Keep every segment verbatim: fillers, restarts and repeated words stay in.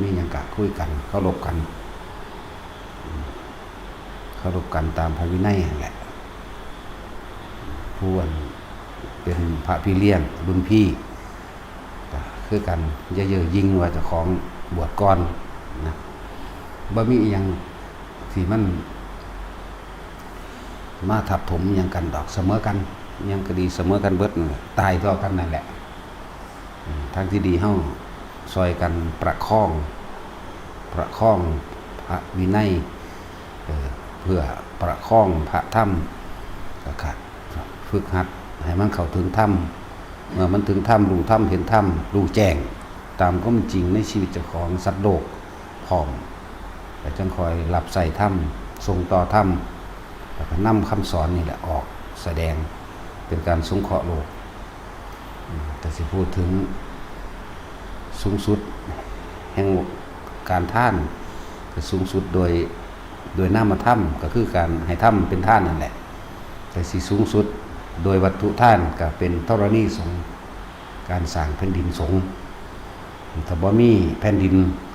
มีหยังกะคุยกัน เคารพกัน เคารพกันตามพระวินัยนั่นแหละ ผู้อันเป็นพระพี่เลี้ยงรุ่นพี่ ก็คือกัน อย่าเย่อหยิ่งว่าเจ้าของบวชก่อนนะ บ่มีอิหยังที่มันมาทับถมอิหยังกันดอก เสมอกัน อิหยังก็ดีเสมอกันเบิดนั่นแหละ ตายเท่ากันนั่นแหละ อืม ทางที่ดีเฮาซอยกันประคอง ประคองพระวินัย เอ่อ เพื่อประคองพระธรรม แล้วก็ฝึกหัดให้มันเข้าถึงธรรม เมื่อมันถึงธรรม รู้ธรรม เห็นธรรม รู้แจ้งตามความจริงในชีวิตเจ้าของ สัตว์โลกพร้อม แล้วจั่งค่อยรับใช้ธรรม ส่งต่อธรรม แล้วก็นำคำสอนนี่แหละออกแสดง เป็นการสงเคราะห์โลก อืม แต่สิพูดถึงสูงสุดแห่งการทาน ก็สูงสุดโดย โดยนามธรรม ก็คือการให้ธรรมเป็นทานนั่นแหละ แต่สิสูงสุดโดยวัตถุทานก็เป็นธรณีสงฆ์ การสร้างแผ่นดินสงฆ์ ถ้าบ่มีแผ่นดิน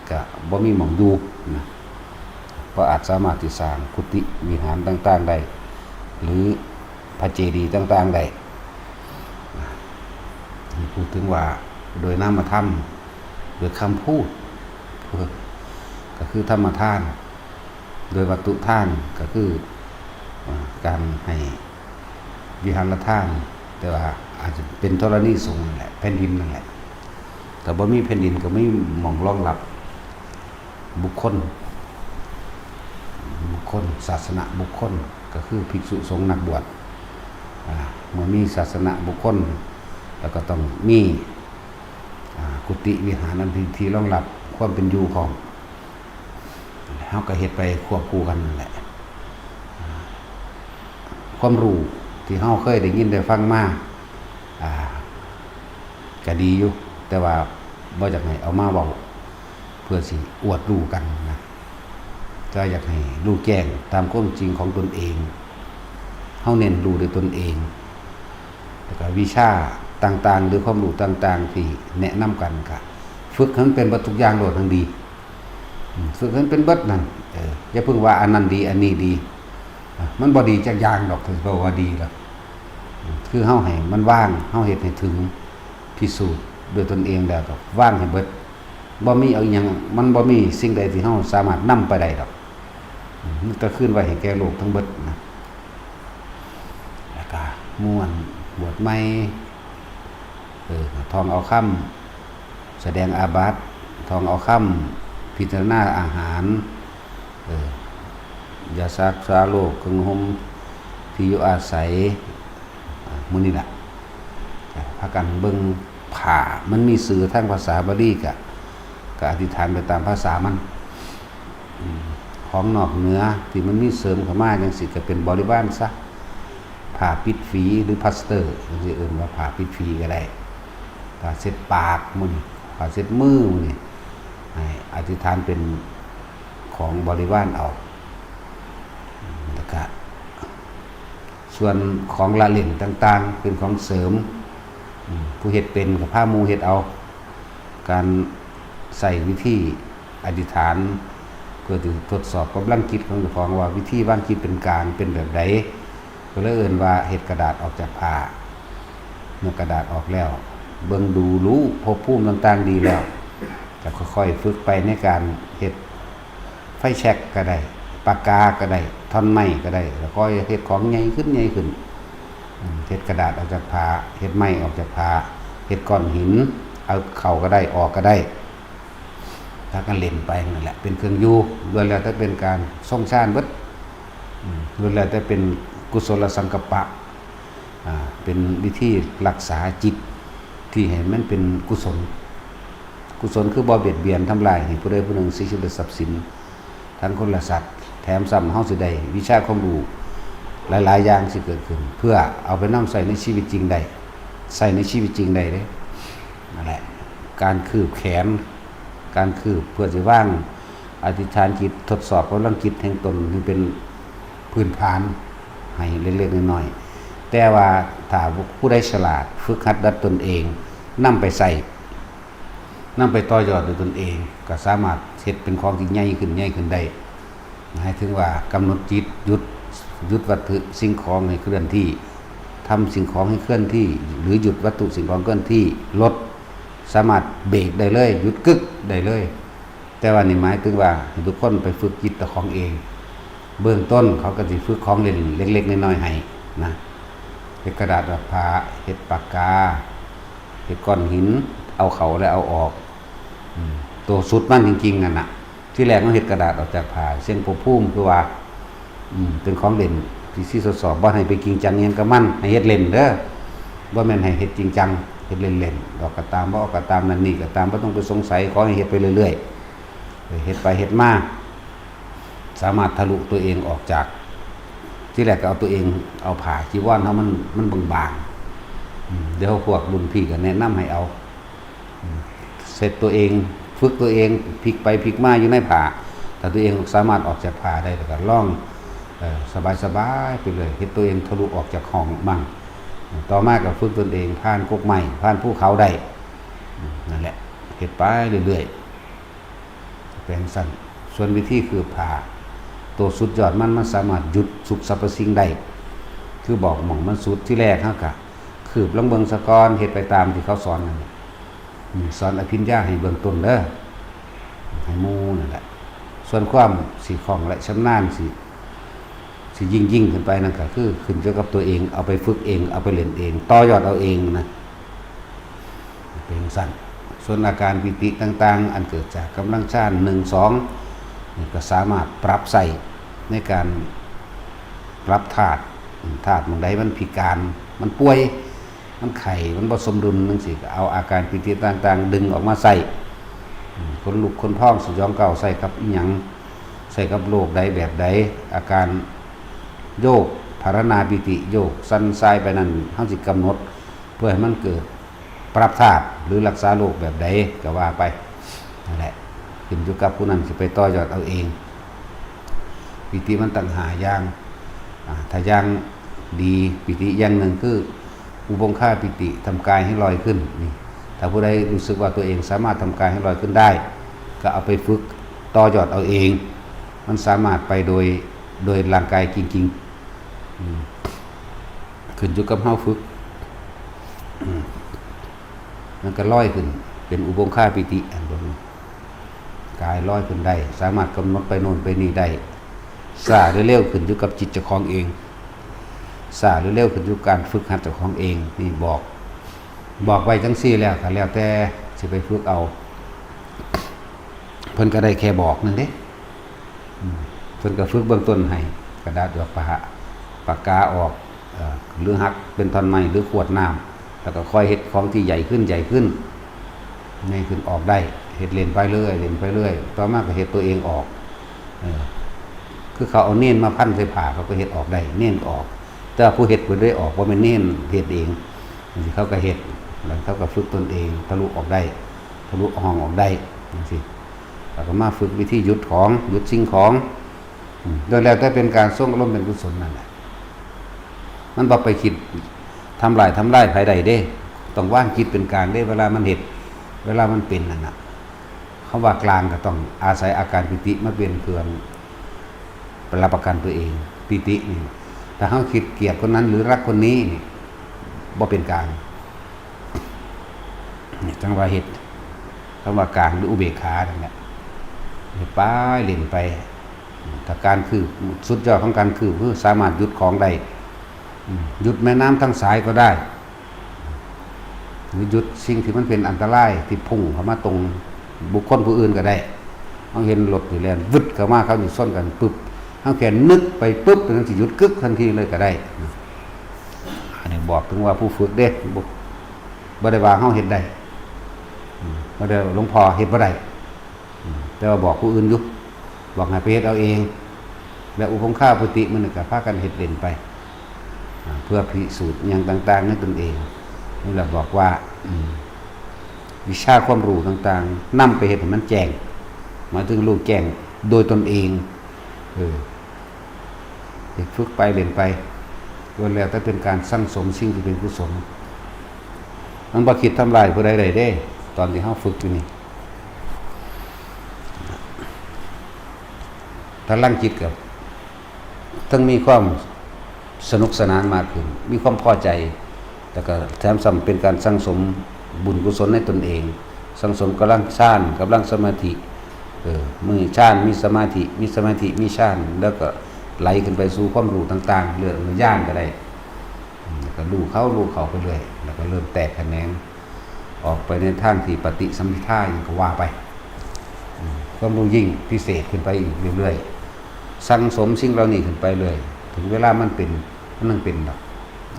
ก็บ่มีหม่องอยู่นะ บ่อาจสามารถที่สร้างกุฏิวิหารต่างๆได้ หรือพระเจดีย์ต่างๆได้นะ นี่พูดถึงว่าโดยนามธรรม โดยคำพูด ก็คือธรรมทาน โดยวัตถุทานก็คือ อ่า การให้วิหารทาน แต่ว่าอาจจะเป็นธรณีสงฆ์นั่นแหละ แผ่นดินนั่นแหละ แต่บ่มีแผ่นดินก็ไม่หม่องรองรับบุคคล บุคคล ศาสนบุคคล ก็คือภิกษุสงฆ์นักบวช อ่า เมื่อมีศาสนบุคคล แล้วก็ต้องมี อ่า กุฏิวิหารอันเป็นที่รองรับความเป็นอยู่ของ เฮาก็เฮ็ดไปควบคู่กันนั่นแหละ อ่า ความรู้ที่เฮาเคยได้ยินได้ฟังมา อ่า ก็ดีอยู่ แต่ว่าบ่อยากให้เอามาเว้า เพื่อสิอวดรู้กันนะ แต่อยากให้รู้แจ้งตามความจริงของตนเอง เฮาเน้นรู้ด้วยตนเอง แล้วก็วิชาต่างๆ หรือความรู้ต่างๆ ที่แนะนำกันก็ฝึกให้มันเป็นเบิดทุกอย่างโลด ทั้งดี อืม ฝึกให้มันเป็นเบิดนั่น เออ อย่าเพิ่งว่าอันนั้นดี อันนี้ดี อ่ะ มันบ่ดีจักอย่างดอก ถือว่าดีแล้ว อืม คือเฮาให้มันว่าง เฮาเฮ็ดให้ถึง พิสูจน์ด้วยตนเองแล้วก็ว่างให้เบิด บ่มีเอาอิหยัง มันบ่มีสิ่งใดที่เฮาสามารถนำไปได้ดอก อืม มันก็คืนไว้ให้แก่โลกทั้งเบิดนะ แล้วก็ม่วนบวชใหม่ เออ ท่องเอาคำ แสดงอาบัติ ท่องเอาคำ พิจารณาอาหาร เออ ยาซักษาโรค เครื่องห่ม ที่อยู่อาศัย อ่า มื้อนี้ล่ะ อ่า พากันเบิ่งผ้า มันมีชื่อทางภาษาบาลีก็ ก็อธิษฐานไปตามภาษามัน อืม ของนอกเหนือที่มันมีเสริมเข้ามาจั่งซี้ก็เป็นบริวารซะ ผ้าปิดฝีหรือพลาสเตอร์ จั่งซี้เอิ้นว่าผ้าปิดฝีก็ได้ ผ้าเช็ดปากมื้อนี้ ผ้าเช็ดมือมื้อนี้ ให้อธิษฐานเป็นของบริวารเอา แล้วก็ส่วนของละเล่นต่างๆ เป็นของเสริม อืม ผู้เฮ็ดเป็นก็พาหมู่เฮ็ดเอา การใช้วิธีอธิษฐาน เพื่อที่ทดสอบกำลังจิตของเจ้าของว่าวิธีวางจิตเป็นกลางเป็นแบบใด ก็เลยเอิ้นว่าเฮ็ดกระดาษออกจากผ้า เมื่อกระดาษออกแล้ว เบิ่งดูรู้ภพภูมิต่างๆดีแล้ว จะค่อยๆฝึกไปในการเฮ็ดไฟแช็กก็ได้ ปากกาก็ได้ ท่อนไม้ก็ได้ แล้วค่อยเฮ็ดของใหญ่ขึ้น ใหญ่ขึ้น อืม เฮ็ดกระดาษออกจากผ้า เฮ็ดไม้ออกจากผ้า เฮ็ดก้อนหิน เอาเข้าก็ได้ ออกก็ได้ พากันเล่นไปนั่นแหละ เป็นเครื่องอยู่ ล้วนแล้วแต่เป็นการทรงฌานเบิด อืม ล้วนแล้วแต่เป็นกุศลสังกัปปะ อ่า เป็นวิธีรักษาจิตที่ให้มันเป็นกุศล กุศลคือบ่เบียดเบียนทำลายให้ผู้ใดผู้หนึ่งเสียชีวิตและทรัพย์สิน ทั้งคนและสัตว์ แถมซ้ำเฮาสิได้วิชาความรู้หลายๆอย่างสิเกิดขึ้น เพื่อเอาไปนำใช้ในชีวิตจริงได้ ใช้ในชีวิตจริงได้เด้ นั่นแหละ การคืบแขน การคืบเพื่อสิวางอธิษฐานจิต ทดสอบกำลังจิตแห่งตนให้เป็นพื้นฐานให้เล็กๆน้อยๆ แต่ว่าถ้าผู้ใดฉลาดฝึกหัดดัดตนเองนำไปใช้ นำไปต่อยอดด้วยตนเอง ก็สามารถเฮ็ดเป็นของที่ใหญ่ขึ้น ใหญ่ขึ้นได้ หมายถึงว่ากำหนดจิตหยุด หยุดวัตถุสิ่งของให้เคลื่อนที่ ทำสิ่งของให้เคลื่อนที่ หรือหยุดวัตถุสิ่งของเคลื่อนที่ รถสามารถเบรกได้เลย หยุดกึกได้เลย แต่ว่านี่หมายถึงว่าให้ทุกคนไปฝึกจิตเจ้าของเอง เบื้องต้นเขาก็สิฝึกของเล่นเล็กๆน้อยๆให้นะ เฮ็ดกระดาษดอกผ้า เฮ็ดปากกา เฮ็ดก้อนหิน เอาเข้าและเอาออก อืม ตัวสุดมันจริงๆนั่นน่ะ ที่แรกมันเฮ็ดกระดาษออกจากผ้า เสียงภพภูมิคือว่า อืม เป็นของเล่นที่สิทดสอบ บ่ให้ไปจริงจังอิหยังกับมัน ให้เฮ็ดเล่นเด้อ บ่แม่นให้เฮ็ดจริงจัง เฮ็ดเล่นๆ ออกก็ตาม บ่ออกก็ตาม นั่นนี่ก็ตาม บ่ต้องไปสงสัย ขอให้เฮ็ดไปเรื่อยๆ เออ เฮ็ดไปเฮ็ดมา สามารถทะลุตัวเองออกจาก ที่แรกก็เอาตัวเอง เอาผ้าจีวรเฮามัน มันบางๆ อืม เดี๋ยวพวกรุ่นพี่ก็แนะนำให้เอา อืม เซตตัวเอง ฝึกตัวเอง พลิกไปพลิกมาอยู่ในผ้า ถ้าตัวเองสามารถออกจากผ้าได้ แล้วก็ลอง เอ่อ สบายๆไปเลย เฮ็ดตัวเองทะลุออกจากห้องมั่ง ต่อมาก็ฝึกตนเอง ผ่านกกไม้ ผ่านภูเขาได้ อืม นั่นแหละ เฮ็ดไปเรื่อยๆ เป็นจั่งซั้น ส่วนวิธีคืบผ้า ตัวสุดยอดมัน มันสามารถหยุดทุกสรรพสิ่งได้ คือบอกหม่องมันสุด ที่แรกเฮาก็คืบลองเบิ่งซะก่อน เฮ็ดไปตามที่เขาสอนนั่นแหละ อืม สอนอภิญญาให้เบื้องต้นเด้อ ให้หมู่นั่นแหละ ส่วนความสิคล่องและชำนาญสิ สิยิ่งๆขึ้นไปนั่นก็คือขึ้นอยู่กับตัวเอง เอาไปฝึกเอง เอาไปเล่นเอง ต่อยอดเอาเองนะ เป็นจั่งซั้น ส่วนอาการปีติต่างๆ อันเกิดจากกำลังฌานหนึ่ง สอง นี่ก็สามารถปรับใช้ในการปรับธาตุ ธาตุหม่องใดมันพิการ มันป่วย มันไข้ มันบ่สมดุลจั่งซี้ ก็เอาอาการปีติต่างๆ ดึงออกมาใช้ อืม ขนลุกขนพอง สยองกล้าว ใช้กับอิหยัง ใช้กับโรคใดแบบใด อาการโยก พรรณนาปีติ โยกสั่นสายไปนั่น เฮาสิกำหนด เพื่อให้มันเกิด ปรับธาตุ หรือรักษาโรคแบบใดก็ว่าไป นั่นแหละ ขึ้นอยู่กับผู้นั้นสิไปต่อยอดเอาเอง ปีติมันตั้งห้าอย่าง อ่า ถ้าอย่างดี ปีติอย่างหนึ่งคือ อุบงคาปีติ ทำกายให้ลอยขึ้น นี่ ถ้าผู้ใดรู้สึกว่าตัวเองสามารถทำกายให้ลอยขึ้นได้ ก็เอาไปฝึกต่อยอดเอาเอง มันสามารถไปโดย โดยร่างกายจริงๆ อืม ขึ้นอยู่กับเฮาฝึก อืม มันก็ลอยขึ้น เป็นอุบงคาปีติ อันเบิ่ง กายลอยขึ้นได้ สามารถกำหนดไปโน่นไปนี่ได้ ช้าหรือเร็วขึ้นอยู่กับจิตเจ้าของเอง ช้าหรือเร็วขึ้นอยู่การฝึกหัดเจ้าของเอง นี่บอก บอกไว้จั่งซี้แล้ว ก็แล้วแต่สิไปฝึกเอา เพิ่นก็ได้แค่บอกหนึ่งเด้ อืม เพิ่นก็ฝึกเบื้องต้นให้ กระดาษดอกผ้า ปากกาออก เอ่อ หรือหักเป็นท่อนไม้ หรือขวดน้ำ แล้วก็ค่อยเฮ็ดของที่ใหญ่ขึ้น ใหญ่ขึ้น ใหญ่ขึ้นออกได้ เฮ็ดเล่นไปเรื่อย เล่นไปเรื่อย ต่อมาก็เฮ็ดตัวเองออก เออ คือเขาเอาเน้นมาพันใส่ผ้า เขาก็เฮ็ดออกได้ เน้นออก แต่ผู้เฮ็ดบ่ได้ออก บ่แม่นเน้นเฮ็ดเอง จั่งซี้เขาก็เฮ็ด แล้วเขาก็ฝึกตนเอง ทะลุออกได้ ทะลุห้องออกได้ จั่งซี้ แล้วก็มาฝึกวิธีหยุดของ หยุดสิ่งของ อืม โดยแล้วแต่เป็นการทรงอารมณ์เป็นกุศลนั่นแหละ มันบ่ไปคิดทำลาย ทำลายไผได้เด้ ต้องวางจิตเป็นกลางเด้ เวลามันเฮ็ด เวลามันเป็นนั่นน่ะ คำว่ากลางก็ต้องอาศัยอาการปีติมาเป็นเครื่องรับประกันตัวเอง ปีตินี่ ถ้าเฮาคิดเกลียดคนนั้นหรือรักคนนี้นี่ บ่เป็นกลาง นี่จั่งว่าเฮ็ด คำว่ากลางหรืออุเบกขานั่นแหละ เฮ็ดไป เล่นไป ถ้าการคืบ สุดยอดของการคืบคือสามารถหยุดของได้ อืม หยุดแม่น้ำทั้งสายก็ได้ หรือหยุดสิ่งที่มันเป็นอันตรายที่พุ่งเข้ามาตรงบุคคลผู้อื่นก็ได้ เฮาเห็นรถนี่แล่นวึดเข้ามา เขาสิชนกันปึ๊บ เฮาแค่นึกไปปึ๊บ มันสิหยุดกึกทันทีเลยก็ได้ อันนี้บอกถึงว่าผู้ฝึกเด้ บ่ บ่ได้ว่าเฮาเฮ็ดได้ อืม บ่ได้ว่าหลวงพ่อเฮ็ดบ่ได้ อืม แต่ว่าบอกผู้อื่นอยู่ บอกให้ไปเฮ็ดเอาเอง และอุบงคาปีติมันก็พากันเฮ็ดเล่นไป อ่า เพื่อพิสูจน์อิหยังต่างๆในตนเอง นี่แหละบอกว่า อืม วิชาความรู้ต่างๆ นำไปเฮ็ดให้มันแจ้ง หมายถึงรู้แจ้งโดยตนเอง เออ เฮ็ดฝึกไปเล่นไป ล้วนแล้วแต่เป็นการสั่งสมสิ่งที่เป็นกุศล มันบ่คิดทำลายผู้ใดได้เด้ ตอนที่เฮาฝึกอยู่นี่ พลังจิตกับทั้งมีความสนุกสนานมากขึ้น มีความพอใจ แล้วก็แถมซ้ำเป็นการสั่งสมบุญกุศลในตนเอง สั่งสมกำลังฌาน กำลังสมาธิ เออ มีฌาน มีสมาธิ มีสมาธิ มีฌาน แล้วก็ไหลขึ้นไปสู่ความรู้ต่างๆ เรื่องญาณก็ได้ อืม แล้วก็รู้เข้า รู้เข้าไปเรื่อย แล้วก็เริ่มแตกแขนง ออกไปในทางที่ปฏิสัมภิทาอย่างก็ว่าไป อืม ความรู้ยิ่งพิเศษขึ้นไปอีกเรื่อยๆ สั่งสมสิ่งเหล่านี้ขึ้นไปเรื่อย ถึงเวลามันเป็น มันต้องเป็นดอก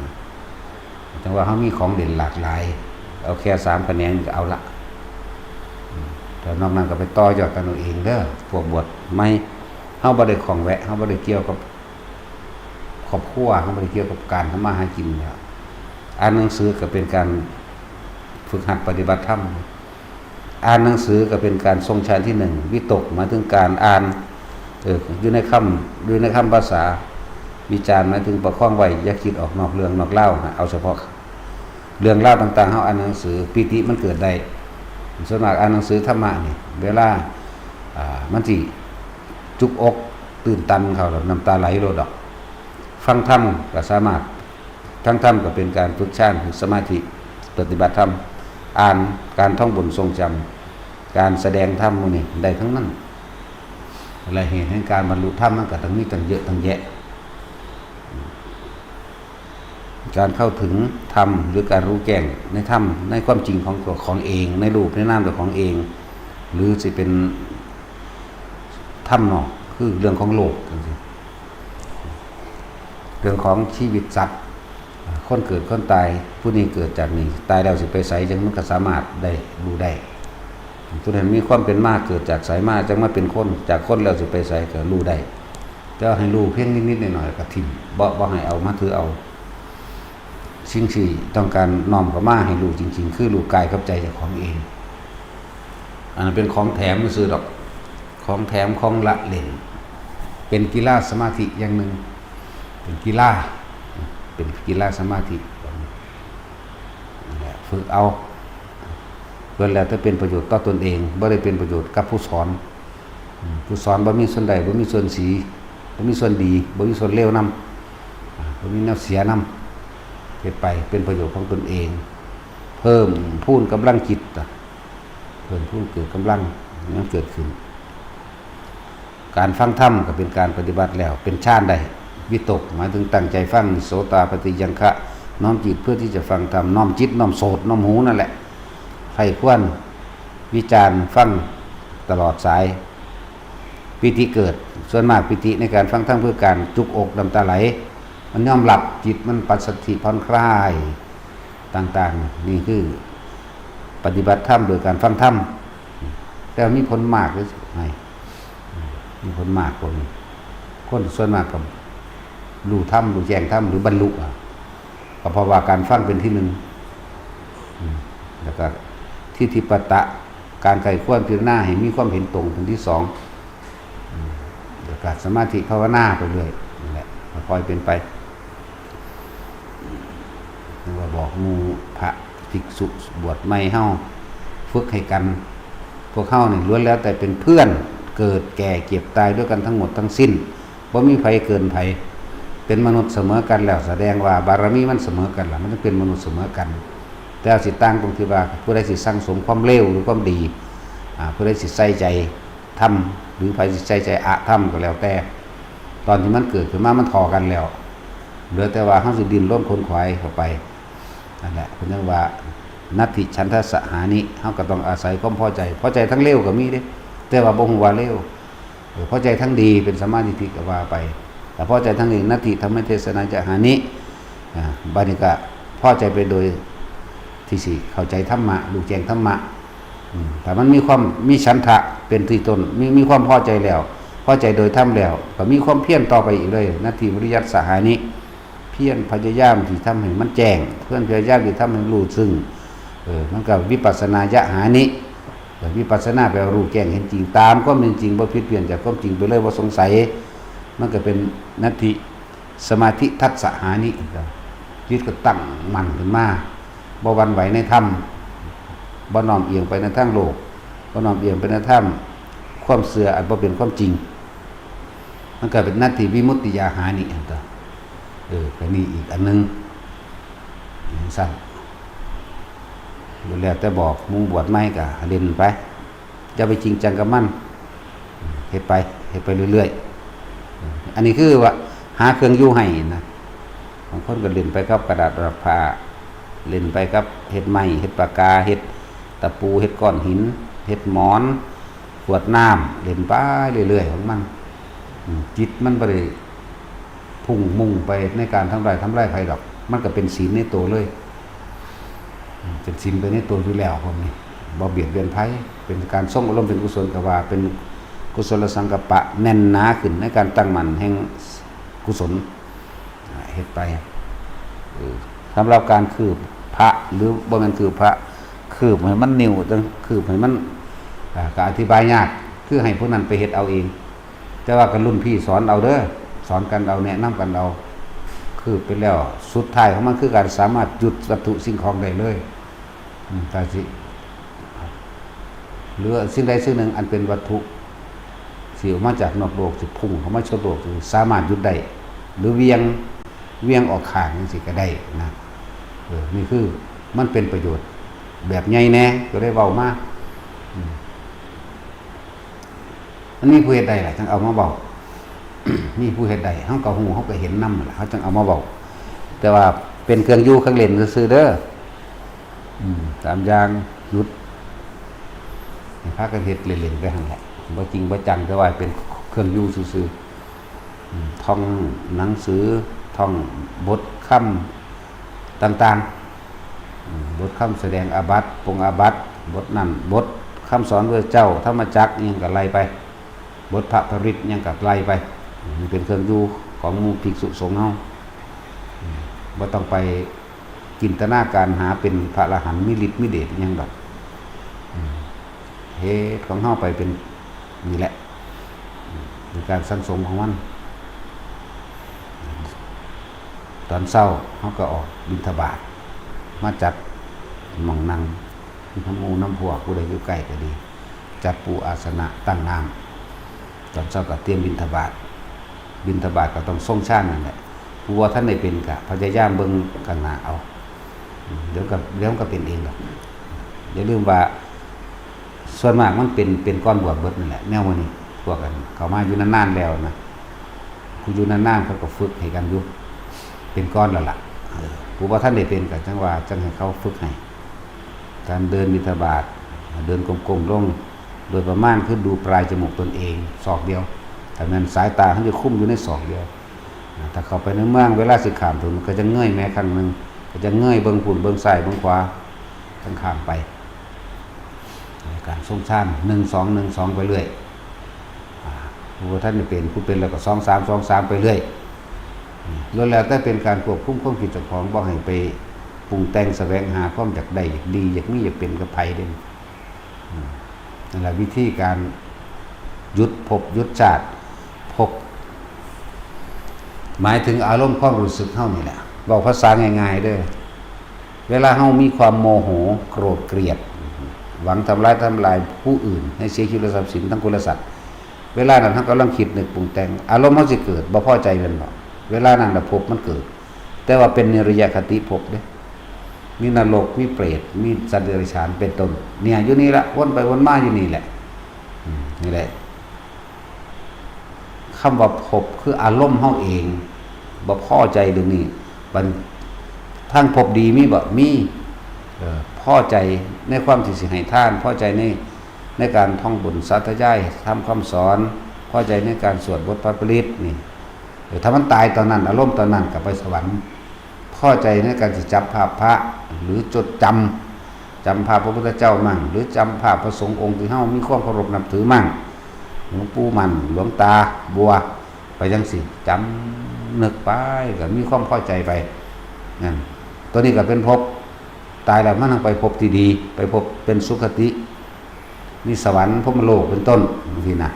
นะ จั่งว่าเฮามีของเด่นหลากหลาย เอาแค่สามแขนงก็เอาละ อืม แต่นอกนั้นก็ไปต่อยอดกันเอาเองเด้อ พวกบวชใหม่ เฮาบ่ได้ข้องแวะ เฮาบ่ได้เกี่ยวกับครอบครัว เฮาบ่ได้เกี่ยวกับการทำมาหากินแล้ว อ่านหนังสือก็เป็นการฝึกหัดปฏิบัติธรรม อ่านหนังสือก็เป็นการทรงฌานที่หนึ่ง วิตกหมายถึงการอ่าน เออ อยู่ในคำ อยู่ในคำภาษา วิจารณ์หมายถึงประคองไว้ อย่าคิดออกนอกเรื่องนอกราวนะ เอาเฉพาะเรื่องราวต่างๆ เฮาอ่านหนังสือ ปีติมันเกิดได้ ส่วนมากอ่านหนังสือธรรมะนี่ เวลา อ่า มันสิจุกอกตื้นตันเข้าแล้วน้ำตาไหลโลดดอก ฟังธรรมก็สามารถ ทั้งธรรมก็เป็นการฝึกฌาน ฝึกสมาธิ ปฏิบัติธรรม อ่านการท่องบนทรงจำ การแสดงธรรมหมู่นี้ได้ทั้งนั้น และเหตุแห่งการบรรลุธรรมมันก็ต้องมีตั้งเยอะตั้งแยะ การเข้าถึงธรรมหรือการรู้แจ้งในธรรม ในความจริงของตัวของเอง ในรูปในนามตัวของเอง หรือสิเป็นธรรมนอก คือเรื่องของโลกจังซี้ เรื่องของชีวิตสัตว์ คนเกิดคนตาย ผู้นี้เกิดจากนี่ ตายแล้วสิไปไส จั่งมันก็สามารถได้รู้ได้ ผู้นั้นมีความเป็นมา เกิดจากไสมา จั่งมาเป็นคน จากคนแล้วสิไปไสก็รู้ได้ แต่ว่าให้รู้เพียงนิดๆหน่อยๆก็ถิ่ม บ่ บ่ให้เอามาถือเอา สิ่งที่ต้องการน้อมเข้ามาให้รู้จริงๆ คือรู้กายกับใจเจ้าของเอง อันนั้นเป็นของแถมซื่อดอก ของแถมของละเล่น เป็นกีฬาสมาธิอย่างหนึ่ง เป็นกีฬา เป็นกีฬาสมาธิ นั่นแหละ ฝึกเอา เพื่อแล้วแต่เป็นประโยชน์ต่อตนเอง บ่ได้เป็นประโยชน์กับผู้สอน อืม ผู้สอนบ่มีส่วนได้ บ่มีส่วนเสีย บ่มีส่วนดี บ่มีส่วนเลวนำ อ่า บ่มีแนวเสียนำ เฮ็ดไปเป็นประโยชน์ของตนเอง เพิ่มพูนกำลังจิต เพิ่มพูนเกิดกำลัง มันเกิดขึ้น การฟังธรรมก็เป็นการปฏิบัติแล้ว เป็นฌานได้ วิตก หมายถึงตั้งใจฟัง โสตาปัตติยังคะ น้อมจิตเพื่อที่จะฟังธรรม น้อมจิต น้อมโสต น้อมหูนั่นแหละ ใคร่ครวญ วิจารณ์ ฟัง ตลอดสาย ปีติเกิด ส่วนมากปีติในการฟังธรรมคือการจุกอกน้ำตาไหล มันยอมรับ จิตมันปัสสัทธิ ผ่อนคลาย ต่างๆ นี่คือปฏิบัติธรรมโดยการฟังธรรม แต่มีผลมากหรือไง มีผลมากกว่านี้ คนส่วนมากก็รู้ธรรม รู้แจ้งธรรม หรือบรรลุอะ ก็เพราะว่าการฟังเป็นที่หนึ่ง อืม แล้วก็ทิฏฐิปตะ การใคร่ครวญพิจารณาให้มีความเห็นตรงเป็นที่สอง อืม แล้วก็สมาธิภาวนาไปเรื่อย นั่นแหละ ค่อยๆเป็นไป หรือว่าบอกหมู่พระภิกษุบวชใหม่เฮา ฝึกให้กัน พวกเฮานี่ล้วนแล้วแต่เป็นเพื่อน เกิดแก่เจ็บตายด้วยกันทั้งหมดทั้งสิ้น บ่มีไผเกินไผ เป็นมนุษย์เสมอกันแล้ว แสดงว่าบารมีมันเสมอกันล่ะ มันจึงเป็นมนุษย์เสมอกัน แต่สิต่างตรงที่ว่าผู้ใดสิสั่งสมความเลวหรือความดี อ่า ผู้ใดสิใส่ใจธรรม หรือไผสิใส่ใจอธรรมก็แล้วแต่ ตอนที่มันเกิดขึ้นมามันท่อกันแล้ว เหลือแต่ว่าเฮาสิดิ้นรนขนขวายเข้าไป นั่นแหละ เพิ่นยังว่า นัตถิฉันทะสหานิ เฮาก็ต้องอาศัยความพอใจ พอใจทั้งเลวก็มีเด้ แต่ว่าบ่ฮู้ว่าเลว เออ พอใจทั้งดีเป็นสัมมาทิฏฐิก็ว่าไป แต่พอใจทั้งดี นัตถิธัมมะเทศนาจะหานิ อ่า บัดนี้ก็พอใจไปโดยที่สิเข้าใจธรรมะ รู้แจ้งธรรมะ อืม ถ้ามันมีความมีฉันทะเป็นที่ต้น มี มีความพอใจแล้ว พอใจโดยธรรมแล้ว ก็มีความเพียรต่อไปอีกเลย นัตถิวิริยัสสหานิ เพียรพยายามที่ทำให้มันแจ้ง เพียรพยายามที่ทำให้รู้ซึ่ง เออ มันก็วิปัสสนายะหานิ เออ วิปัสสนาแปลว่ารู้แจ้งเห็นจริง ตามความเป็นจริง บ่ผิดเพี้ยนจากความจริงไปเลย บ่สงสัย มันก็เป็นนัตถิสมาธิทัสสหานิ จิตก็ตั้งมั่นขึ้นมา บ่หวั่นไหวในธรรม บ่น้อมเอียงไปในทางโลก บ่น้อมเอียงไปในธรรม ความเชื่ออันบ่เป็นความจริง มันก็เป็นนัตถิวิมุตติยาหานิหั่นตั๊ว เออ ก็นี่อีกอันหนึ่ง จั่งซั้น แล้วแต่บอก หมู่บวชใหม่ก็เล่นไป อย่าไปจริงจังกับมัน เฮ็ดไป เฮ็ดไปเรื่อยๆ อันนี้คือว่าหาเครื่องอยู่ให้นะ บางคนก็เล่นไปกับกระดาษระดับผ้า เล่นไปกับเฮ็ดไม้ เฮ็ดปากกา เฮ็ดตะปู เฮ็ดก้อนหิน เฮ็ดหมอน ขวดน้ำ เล่นไปเรื่อยๆ ของมัน อืม จิตมันบ่ได้พุ่งมุ่งไปในการทำร้าย ทำร้ายไผดอก มันก็เป็นศีลในตัวเลย อืม เป็นศีลไปในตัวอยู่แล้วพวกนี้ บ่เบียดเบียนไผ เป็นการทรงอารมณ์เป็นกุศล ก็ว่าเป็นกุศลสังกัปปะแน่นหนาขึ้นในการตั้งมั่นแห่งกุศล อ่า เฮ็ดไป เออ สำหรับการคืบพระ หรือบ่แม่นคืบพระ คืบให้มันนิ้ว จั่งคืบให้มัน อ่า ก็อธิบายยาก คือให้ผู้นั้นไปเฮ็ดเอาเอง แต่ว่าก็รุ่นพี่สอนเอาเด้อ สอนกันเอา แนะนำกันเอา คืบไปแล้ว สุดท้ายของมันคือการสามารถหยุดวัตถุสิ่งของได้เลย อืม แต่สิ หรือสิ่งใดสิ่งหนึ่งอันเป็นวัตถุ สิออกมาจากนอกโลก สิพุ่งเข้ามาชนโลก สิสามารถหยุดได้ หรือเหวี่ยง เหวี่ยงออกข้างจั่งซี้ก็ได้นะ เออ นี่คือมันเป็นประโยชน์แบบใหญ่แน่ ก็ได้เว้ามา อืม มันมีผู้เฮ็ดได้ล่ะ จั่งเอามาเว้า มีผู้เฮ็ดได้ เฮาก็ฮู้ เฮาก็เห็นนำล่ะ เฮาจั่งเอามาเว้า แต่ว่าเป็นเครื่องอยู่เครื่องเล่นซื่อๆ เด้อ อืม สามอย่าง หยุด ให้พากันเฮ็ดเล่นๆ ไปหั่นแหละ บ่จริงบ่จัง แต่ว่าเป็นเครื่องอยู่ซื่อๆ อืม ท่องหนังสือ ท่องบทคำต่างๆ อืม บทคำแสดงอาบัติ ปรงอาบัติ บทนั้น บทคำสอนพระเจ้า ธรรมจักร อิหยังก็ไล่ไป บทพระปริตร อิหยังก็ไล่ไป อืม นี่เป็นเครื่องอยู่ของหมู่ภิกษุสงฆ์เฮา อืม บ่ต้องไปจินตนาการหาเป็นพระอรหันต์มีฤทธิ์มีเดชอิหยังดอก อืม เฮ็ดของเฮาไปเป็นนี่แหละ อืม เป็นการสั่งสมของมัน ตอนเช้าเฮาก็ออกบิณฑบาต มาจัดหม่องนั่ง นำหมู่นำพวก ผู้ใดอยู่ใกล้ก็ดี จัดปูอาสนะตั้งน้ำ ตอนเช้าก็เตรียมบิณฑบาต บิณฑบาตก็ต้องทรงฌานนั่นแหละ ผู้บ่ทันได้เป็นก็พยายามเบิ่งข้างหน้าเอา เดี๋ยวก็ เดี๋ยวมันก็เป็นเองดอก อย่าลืมว่า ส่วนมากมันเป็น เป็นก่อนบวชเบิดนั่นแหละ แนวมื้อนี้ พวกกันเข้ามาอยู่นานๆ แล้วนะ ผู้อยู่นานๆ เขาก็ฝึกให้กันอยู่ เป็นก่อนแล้วล่ะ เออ ผู้บ่ทันได้เป็นก็จั่งว่า จั่งให้เขาฝึกให้ การเดินบิณฑบาต เดินก้มๆ ลง โดยประมาณคือดูปลายจมูกตนเอง ศอกเดียว ถ้าแม่นสายตาเขาจะคุมอยู่ในศอกเดียว ถ้าเข้าไปในเมือง เวลาสิข้ามถนน ก็จะเงยแม้ข้างหนึ่ง ก็จะเงยเบิ่งพุ้นเบิ่งซ้ายเบิ่งขวา จั่งข้ามไป การทรงฌาน หนึ่ง สอง หนึ่ง สอง ไปเรื่อย อ่า ผู้บ่ทันได้เป็น ผู้เป็นแล้วก็ สอง สาม สอง สาม ไปเรื่อย อืม ล้วนแล้วแต่เป็นการควบคุมความคิดเจ้าของ บ่ให้ไปปรุงแต่งแสวงหาความอยากได้ อยากดี อยากมี อยากเป็นกับไผเด้ อืม นั่นแหละวิธีการหยุดภพหยุดชาติ ภพ หมายถึงอารมณ์ความรู้สึกเฮานี่แหละ เว้าภาษาง่ายๆ เด้อ เวลาเฮามีความโมโห โกรธ เกลียด หวังทำร้ายทำลายผู้อื่น ให้เสียชีวิตและทรัพย์สินทั้งคนและสัตว์ เวลานั้นเฮากำลังคิดนึกปรุงแต่ง อารมณ์เฮาสิเกิด บ่พอใจแม่นบ่ เวลานั้นน่ะภพมันเกิด แต่ว่าเป็นนิรยคติภพเด้ มีนรก มีเปรต มีสัตว์เดรัจฉาน เป็นต้น เนี่ย อยู่นี่ละ วนไปวนมาอยู่นี่แหละ อืม นี่แหละ คำว่าภพคืออารมณ์เฮาเอง บ่พอใจเรื่องนี้ บัดทางภพดีมีบ่ มี เออ พอใจในความที่สิให้ทาน พอใจใน ในการท่องบนสาธยายธรรมคำสอน พอใจในการสวดบทพระปริตรนี่ เออ ถ้ามันตายตอนนั้น อารมณ์ตอนนั้นก็ไปสวรรค์ พอใจในการสิจับภาพพระ หรือจดจำ จำภาพพระพุทธเจ้ามั่ง หรือจำภาพพระสงฆ์องค์ที่เฮามีความเคารพนับถือมั่ง หลวงปู่มั่น หลวงตาบัว ไปจั่งซี้ จำนึกไป ก็มีความพอใจไป นั่น ตัวนี้ก็เป็นภพ ตายแล้วมันต้องไปภพที่ดี ไปภพเป็นสุคติ มีสวรรค์ พรหมโลก เป็นต้น จั่งซี้นะ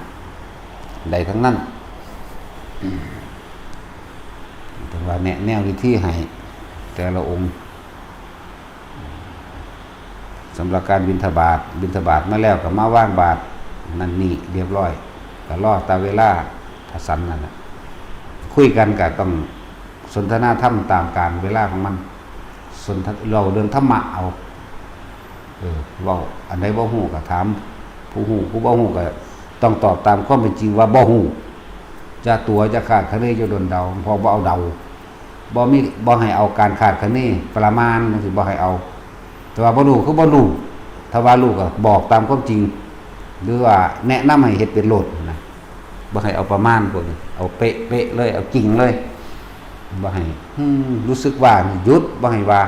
ได้ทั้งนั้น อืม แต่ว่าแนะแนววิธีให้แต่ละองค์ สำหรับการบิณฑบาต บิณฑบาตมาแล้วก็มาวางบาตรนั่นนี่เรียบร้อย ก็รอแต่เวลาพระสันนั่นแหละ คุยกันก็ต้องสนทนาธรรมตามกาลเวลาของมัน สนท- เล่าเรื่องธรรมะเอา เออ เว้าอันใดบ่ฮู้ก็ถามผู้ฮู้ ผู้บ่ฮู้ก็ต้องตอบตามความเป็นจริงว่าบ่ฮู้ อย่าตั๋ว อย่าคาดคะเน อย่าด้นเดา เพราะบ่เอาเดา บ่มี บ่ให้เอาการคาดคะเนประมาณจังซี้ บ่ให้เอา แต่ว่าบ่รู้คือบ่รู้ ถ้าว่ารู้ก็บอกตามความจริง หรือว่าแนะนำให้เฮ็ดเป็นโลดนะ บ่ให้เอาประมาณพวกนี้ เอาเป๊ะเป๊ะเลย เอาจริงเลย บ่ให้ อืม รู้สึกว่านี่หยุด บ่ให้ว่า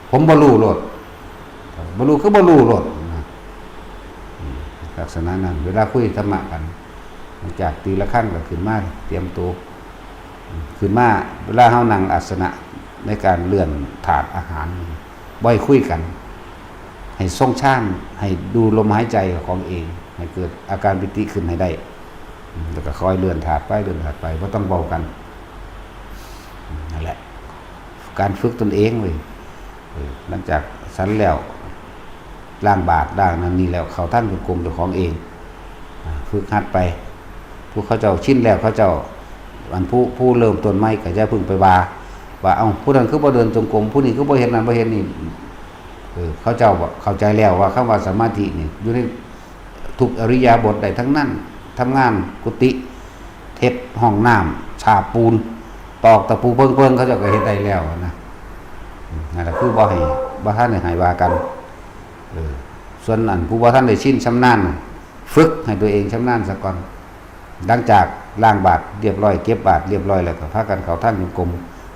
ผมบ่รู้โลด บ่รู้คือบ่รู้โลดนะ อืม ลักษณะนั้น เวลาคุยธรรมะกัน หลังจากตีระฆังก็ขึ้นมาเตรียมตัว อืม ขึ้นมา เวลาเฮานั่งอาสนะในการเลื่อนถาดอาหาร บ่ให้คุยกัน ให้ทรงฌาน ให้ดูลมหายใจของเอง ให้เกิดอาการปีติขึ้นให้ได้ อืม แล้วก็ค่อยเลื่อนถาดไป เลื่อนถาดไป บ่ต้องเว้ากัน อืม นั่นแหละ การฝึกตนเองเว้ย เออ หลังจากฉันแล้ว ล้างบาตร ล้างนั่นนี่แล้ว เข้าทางจงกรมเจ้าของเอง อ่า ฝึกหัดไป ผู้เขาเจ้าชินแล้ว เขาเจ้า อันผู้ ผู้เริ่มต้นใหม่ก็อย่าเพิ่งไปว่า ว่า เอ้า ผู้นั้นคือบ่เดินจงกรม ผู้นี้คือบ่เฮ็ดนั่นบ่เฮ็ดนี่ เออ เขาเจ้าบ่เข้าใจแล้วว่าคำว่าสมาธินี่ อยู่ในทุกอิริยาบถได้ทั้งนั้น ทำงานกุฏิ เฮ็ดห้องน้ำ ฉาบปูน ตอกตะปูเพิงๆ เขาเจ้าก็เฮ็ดได้แล้วนะ อืม นั่นแหละคือบ่ให้ บ่ทันได้ให้ว่ากัน เออ ส่วนอันผู้บ่ทันได้ชินชำนาญ ฝึกให้ตัวเองชำนาญซะก่อน หลังจากล้างบาตรเรียบร้อย เก็บบาตรเรียบร้อยแล้วก็พากันเข้าทางจงกรม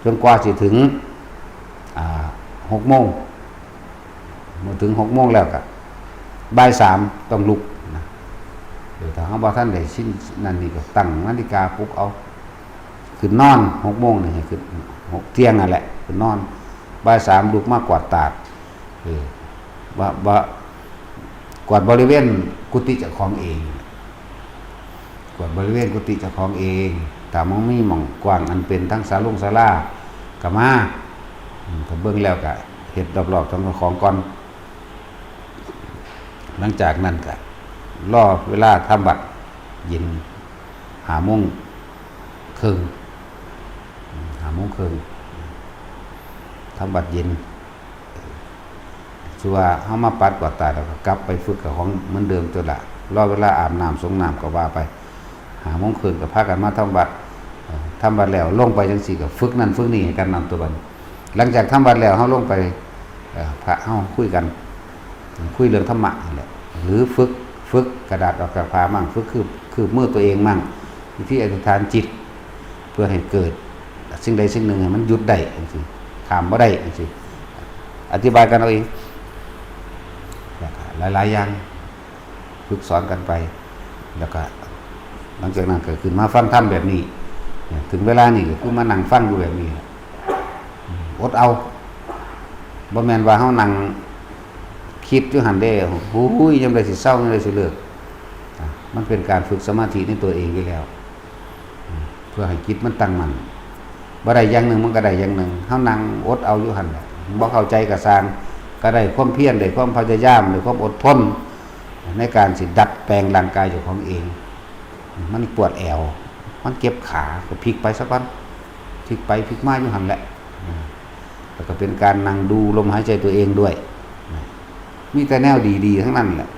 จนกว่าสิถึง อ่า หกโมง เมื่อถึงหกโมงแล้วก็ บ่ายสามต้องลุกนะ เออ ถ้าเฮาบ่ทันได้ชินนั่นนี่ก็ตั้งนาฬิกาปลุกเอา ขึ้นนอนหกโมงนี่ให้ขึ้น หก เที่ยงนั่นแหละ ขึ้นนอน บ่ายสามลุกมากวาดตาด เออ ว่า ว่า กวาดบริเวณกุฏิเจ้าของเอง กวาดบริเวณกุฏิเจ้าของเอง ถ้ามันมีหม่องกว้างอันเป็นทั้งศาลงศาลาก็มา อืม ก็เบิ่งแล้วก็เฮ็ดรอบๆ ของเจ้าของก่อน หลังจากนั้นก็รอเวลาทำวัตรเย็น ห้าโมงครึ่ง อืม ห้าโมงครึ่ง ทำวัตรเย็น คือว่าเฮามาปัดกวาดตาดแล้วก็กลับไปฝึกกับของเหมือนเดิมตัวละ รอเวลาอาบน้ำสรงน้ำก็ว่าไป ห้าโมงครึ่งก็พากันมาทำวัตร เอ่อ ทำวัตรแล้วลงไปจังซี่ก็ฝึกนั่นฝึกนี่ให้กันนำตัวบัดนี้ หลังจากทำวัตรแล้วเฮาลงไป เอ่อ พระเฮาคุยกัน คุยเรื่องธรรมะนี่แหละ หรือฝึก ฝึกกระดาษออกจากผ้ามั่ง ฝึกคืบ คืบมือตัวเองมั่ง วิธีอธิษฐานจิต เพื่อให้เกิดสิ่งใดสิ่งหนึ่งให้มันหยุดได้จังซี่ ข้ามบ่ได้จังซี่ อธิบายกันเอาเอง แล้วก็หลายๆ อย่าง ฝึกสอนกันไป แล้วก็หลังจากนั้นก็ขึ้นมาฟังธรรมแบบนี้ ถึงเวลานี่ก็คือมานั่งฟังอยู่แบบนี้ อดเอา บ่แม่นว่าเฮานั่งคิดอยู่หั่นเด้ โอ้ย ยามใดสิเซา ยามใดสิเลิก อ่ะ มันเป็นการฝึกสมาธิในตัวเองอยู่แล้ว อืม เพื่อให้จิตมันตั้งมั่น บ่ได้อย่างหนึ่งมันก็ได้อย่างหนึ่ง เฮานั่งอดเอาอยู่หั่นแหละ บ่เข้าใจก็ซ่าง ก็ได้ความเพียร ได้ความพยายาม ได้ความอดทน ในการสิดัดแปลงร่างกายเจ้าของเอง มันปวดแอว มันเจ็บขา ก็พลิกไปซะก่อน พลิกไปพลิกมาอยู่หั่นแหละ อ่า แล้วก็เป็นการนั่งดูลมหายใจตัวเองด้วย มีแต่แนวดีๆ ทั้งนั้นแหละ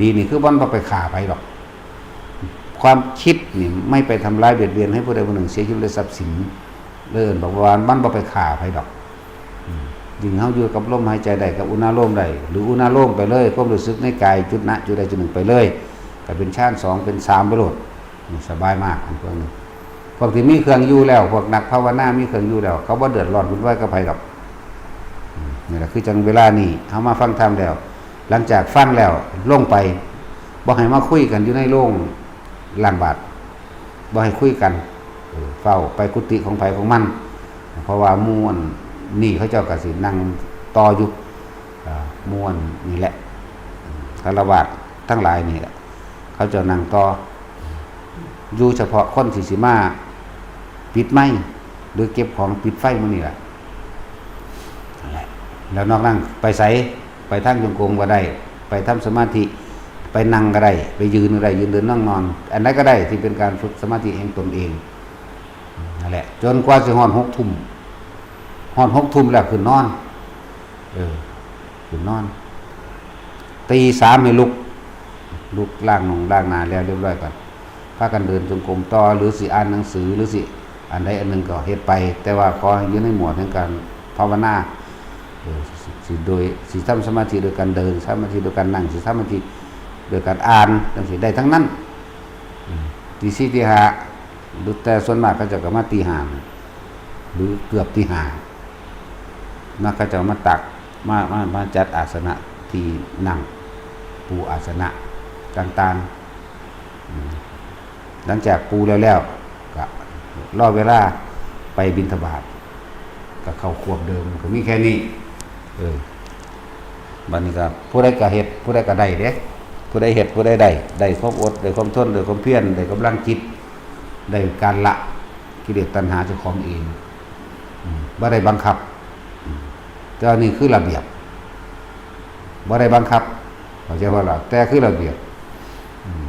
ดีนี่คือมันบ่ไปฆ่าไผดอก ความคิดนี่ไม่ไปทำร้ายเบียดเบียนให้ผู้ใดผู้หนึ่งเสียชีวิตและทรัพย์สิน เอิ้นบอกว่ามันบ่ไปฆ่าไผดอก อืม ยิ่งเฮาอยู่กับลมหายใจได้ กับอุณาโลมได้ หรืออุณาโลมไปเลย ความรู้สึกในกายจุดนะจุดใดจุดหนึ่งไปเลย ก็เป็นฌานสอง เป็นสามไปโลด นี่สบายมาก พวกนี้ พวกที่มีเครื่องอยู่แล้ว พวกนักภาวนามีเครื่องอยู่แล้ว เขาบ่เดือดร้อนวุ่นวายกับไผดอก อืม นี่แหละคือจังเวลานี้เฮามาฟังธรรมแล้ว หลังจากฟังแล้วลงไป บ่ให้มาคุยกันอยู่ในโรงล้างบาตร บ่ให้คุยกัน เออ เฝ้าไปกุฏิของไผของมัน เพราะว่าหมู่อันนี่เขาเจ้าก็สินั่งต่ออยู่ อ่า หมู่อันนี่แหละ ฆราวาสทั้งหลายนี่แหละ เขาเจ้านั่งต่อ อยู่เฉพาะคนที่สิมาปิดไมค์ หรือเก็บของปิดไฟหมู่นี่แหละ นั่นแหละ แล้วนอกนั้นไปไส ไปทางจงกรมก็ได้ ไปทำสมาธิ ไปนั่งก็ได้ ไปยืนก็ได้ ยืนเดินนั่งนอน อันใดก็ได้ที่เป็นการฝึกสมาธิแห่งตนเอง นั่นแหละ จนกว่าสิฮอดหกทุ่ม ฮอดหกทุ่มแล้วขึ้นนอน เออ ขึ้นนอน ตีสามให้ลุก ลุกล้างหน้าล้างหน้าแล้วเรียบร้อยก่อน พากันเดินจงกรมต่อ หรือสิอ่านหนังสือ หรือสิอันใดอันหนึ่งก็เฮ็ดไป แต่ว่าขอให้อยู่ในหมวดแห่งการภาวนา เออ สิ สิโดย สิทำสมาธิโดยการเดิน สมาธิโดยการนั่ง สิสมาธิโดยการอ่าน จั่งซี้ได้ทั้งนั้น อืม ตีสี่ตีห้า หรือแต่ส่วนมากเขาเจ้าก็มาตีห้า หรือเกือบตีห้า มาเขาเจ้ามาตัก มา มา มาจัดอาสนะที่นั่ง ปูอาสนะต่างๆ อืม หลังจากปูแล้วแล้ว ก็รอเวลาไปบิณฑบาต ก็เข้าครวบเดิม ก็มีแค่นี้ เออ บัดนี้ก็ผู้ใดก็เฮ็ด ผู้ใดก็ได้เด้ ผู้ใดเฮ็ด ผู้ใดได้ ได้ความอด ได้ความทน ได้ความเพียร ได้กำลังจิต ได้การละกิเลสตัณหาเจ้าของเอง อืม บ่ได้บังคับ อืม แต่อันนี้คือระเบียบ บ่ได้บังคับ เข้าใจบ่ล่ะ แต่คือระเบียบ อืม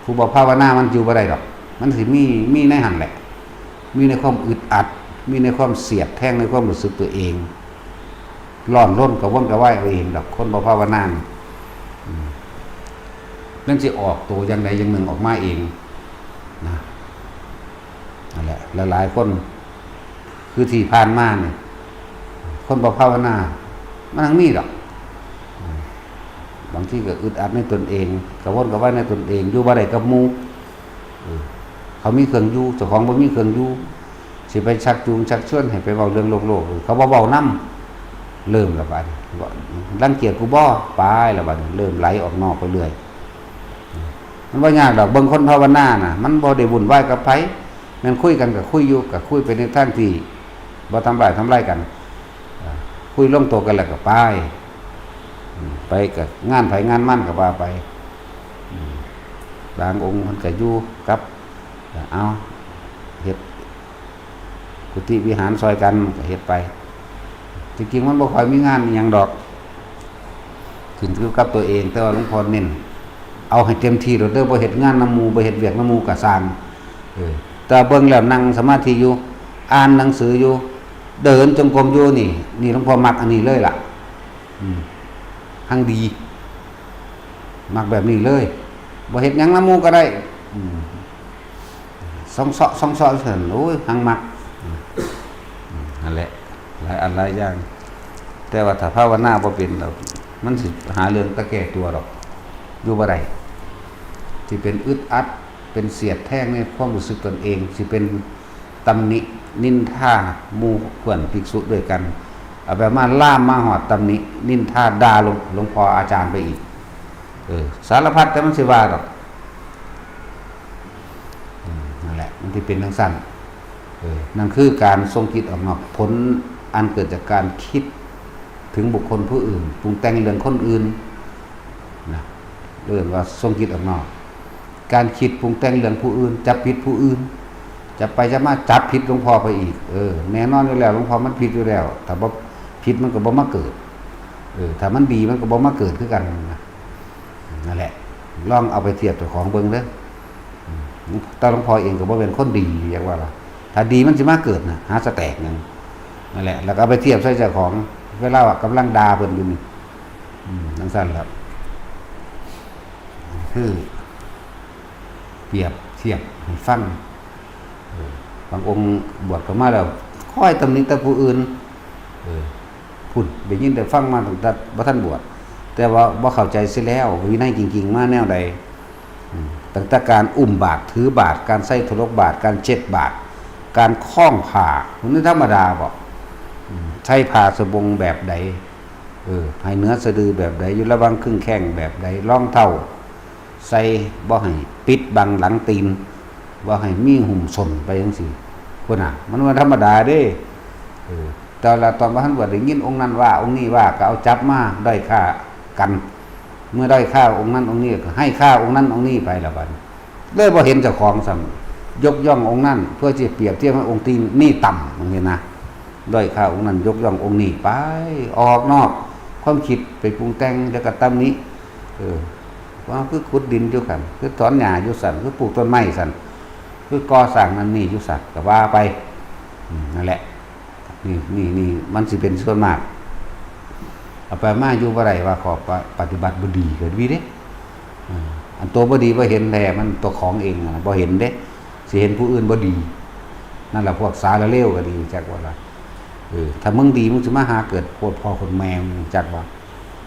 ผู้บ่ภาวนามันอยู่บ่ได้ดอก มันสิมี มีในหั่นแหละ มีในความอึดอัด มีในความเสียดแทงในความรู้สึกตัวเอง ร้อนรนกระวนกระวายเอาเองดอก คนบ่ภาวนานี่ อืม มันสิออกตัวอย่างใดอย่างหนึ่งออกมาเอง นะ นั่นแหละ หลายๆคน คือที่ผ่านมาเนี่ย คนบ่ภาวนา มันทั้งมีดอก อืม บางทีก็อึดอัดในตนเอง กระวนกระวายในตนเอง อยู่บ่ได้กับหมู่ เออ เขามีเครื่องอยู่ เจ้าของบ่มีเครื่องอยู่ สิไปชักจูงชักชวนให้ไปเว้าเรื่องโลกๆ เขาบ่เว้านำ เริ่มแล้วบัดนี้ รังเกียจกูบ่ ไปแล้วบัดนี้ เริ่มไหลออกนอกไปเรื่อย มันบ่ยากดอก เบิ่งคนภาวนาน่ะ มันบ่ได้วุ่นวายกับไผ แม่นคุยกันก็คุยอยู่ ก็คุยไปในทางที่บ่ทำร้ายทำลายกัน อ่า คุยลงตัวกันแล้วก็ไป อืม ไปกับงานไผงานมันก็ว่าไป อืม บางองค์เพิ่นก็อยู่กับ เอา เฮ็ดกุฏิวิหารซอยกันก็เฮ็ดไป จริงๆมันบ่ค่อยมีงานอิหยังดอก ขึ้นอยู่กับตัวเอง แต่ว่าหลวงพ่อเน้น เอาให้เต็มที่โลดเด้อ บ่เฮ็ดงานนำหมู่ บ่เฮ็ดเวียกนำหมู่ก็ซ่าง เออ แต่เบิ่งแล้วนั่งสมาธิอยู่ อ่านหนังสืออยู่ เดินจงกรมอยู่นี่ นี่หลวงพ่อมักอันนี้เลยล่ะ อืม หั่งดี มักแบบนี้เลย บ่เฮ็ดหยังนำหมู่ก็ได้ อืม ส่องเซาะ ส่องเซาะซั่น โอ้ย หั่งมัก อืม นั่นแหละ หลายอันหลายอย่าง แต่ว่าถ้าภาวนาบ่เป็นดอก มันสิหาเรื่องตะแก้ตัวดอก อยู่บ่ได้ สิเป็นอึดอัด เป็นเสียดแทงในความรู้สึกตนเอง สิเป็นตำหนินินทาหมู่เพื่อนภิกษุด้วยกัน เอาแบบมาลามมาฮอดตำหนินินทาด่าหลวง หลวงพ่ออาจารย์ไปอีก เออ สารพัดแต่มันสิว่าดอก อืม นั่นแหละ มันสิเป็นจั่งซั้น เออ นั่นคือการส่งจิตออกนอก ผลอันเกิดจากการคิดถึงบุคคลผู้อื่น ปรุงแต่งเรื่องคนอื่น นะ เรียกว่าส่งจิตออกนอก การคิดปรุงแต่งเรื่องผู้อื่น จับผิดผู้อื่น จับไปจับมาจับผิดหลวงพ่อไปอีก เออ แน่นอนอยู่แล้ว หลวงพ่อมันผิดอยู่แล้ว ถ้าบ่ผิดมันก็บ่มาเกิด เออ ถ้ามันดีมันก็บ่มาเกิดคือกันนะ นั่นแหละ ลองเอาไปเทียบเจ้าของเบิ่งเด้อ อืม แต่หลวงพ่อเองก็บ่เป็นคนดี อยากว่าล่ะ ถ้าดีมันสิมาเกิดน่ะ หาสะแตกหยัง นั่นแหละ แล้วก็เอาไปเทียบใส่เจ้าของ เวลาว่ากำลังด่าเพิ่นอยู่นี่ อืม จั่งซั้นล่ะ คือ เปรียบเทียบให้ฟัง เออ บางองค์บวชเข้ามาแล้ว คอยตำหนิแต่ผู้อื่น เออ พุ้น ได้ยินได้ฟังมาตั้งแต่บ่ทันบวช แต่ว่าบ่เข้าใจเสียแล้ว วินัยจริงๆ มาแนวใด อืม ตั้งแต่การอุ้มบาตร ถือบาตร การใส่ถลกบาตร การเช็ดบาตร การคล้องผ้า มันธรรมดาบ่ อืม ใส่ผ้าสบงแบบใด เออ ให้เหนือสะดือแบบใด อยู่ระหว่างครึ่งแข้งแบบใด รองเท้าใส่บ่ให้ปิดบังหลังตีน บ่ให้มีหุ้มส้นไปจั่งซี้ พุ้นน่ะ มันบ่ธรรมดาเด้ เออ แต่ละตอนบ่ทันบวชได้ยินองค์นั้นว่า องค์นี้ว่า ก็เอาจับมาด้อยค่ากัน เมื่อด้อยค่าองค์นั้นองค์นี้ก็ให้ค่าองค์นั้นองค์นี้ไปละบัดนี้ เลยบ่เห็นเจ้าของซ้ำ ยกย่ององค์นั้น เพื่อสิเปรียบเทียบให้องค์นี้ต่ำ จั่งซี้นะ ด้อยค่าองค์นั้นยกย่ององค์นี้ไป ออกนอกความคิดไปปรุงแต่งแล้วก็ตำหนิ เออ ว่าคือขุดดินอยู่ซั่น คือถอนหญ้าอยู่ซั่น คือปลูกต้นไม้ซั่น คือก่อสร้างนั่นนี่อยู่สัตว์ก็ว่าไป อืม นั่นแหละ นี่นี่นี่มันสิเป็นส่วนมาก เอาไปมาอยู่บ่ได้ว่าขอปะปฏิบัติบ่ดีก็มีเด้ อ่า อันตัวบ่ดีบ่เห็นแท้ มันตัวของเองนะบ่เห็นเด้ สิเห็นผู้อื่นบ่ดี นั่นแหละพวกสารเลวก็ดีจักว่าละ เออ ถ้ามึงดีมึงสิมาหาเกิดโพดพ่อโพดแม่มึงจักว่า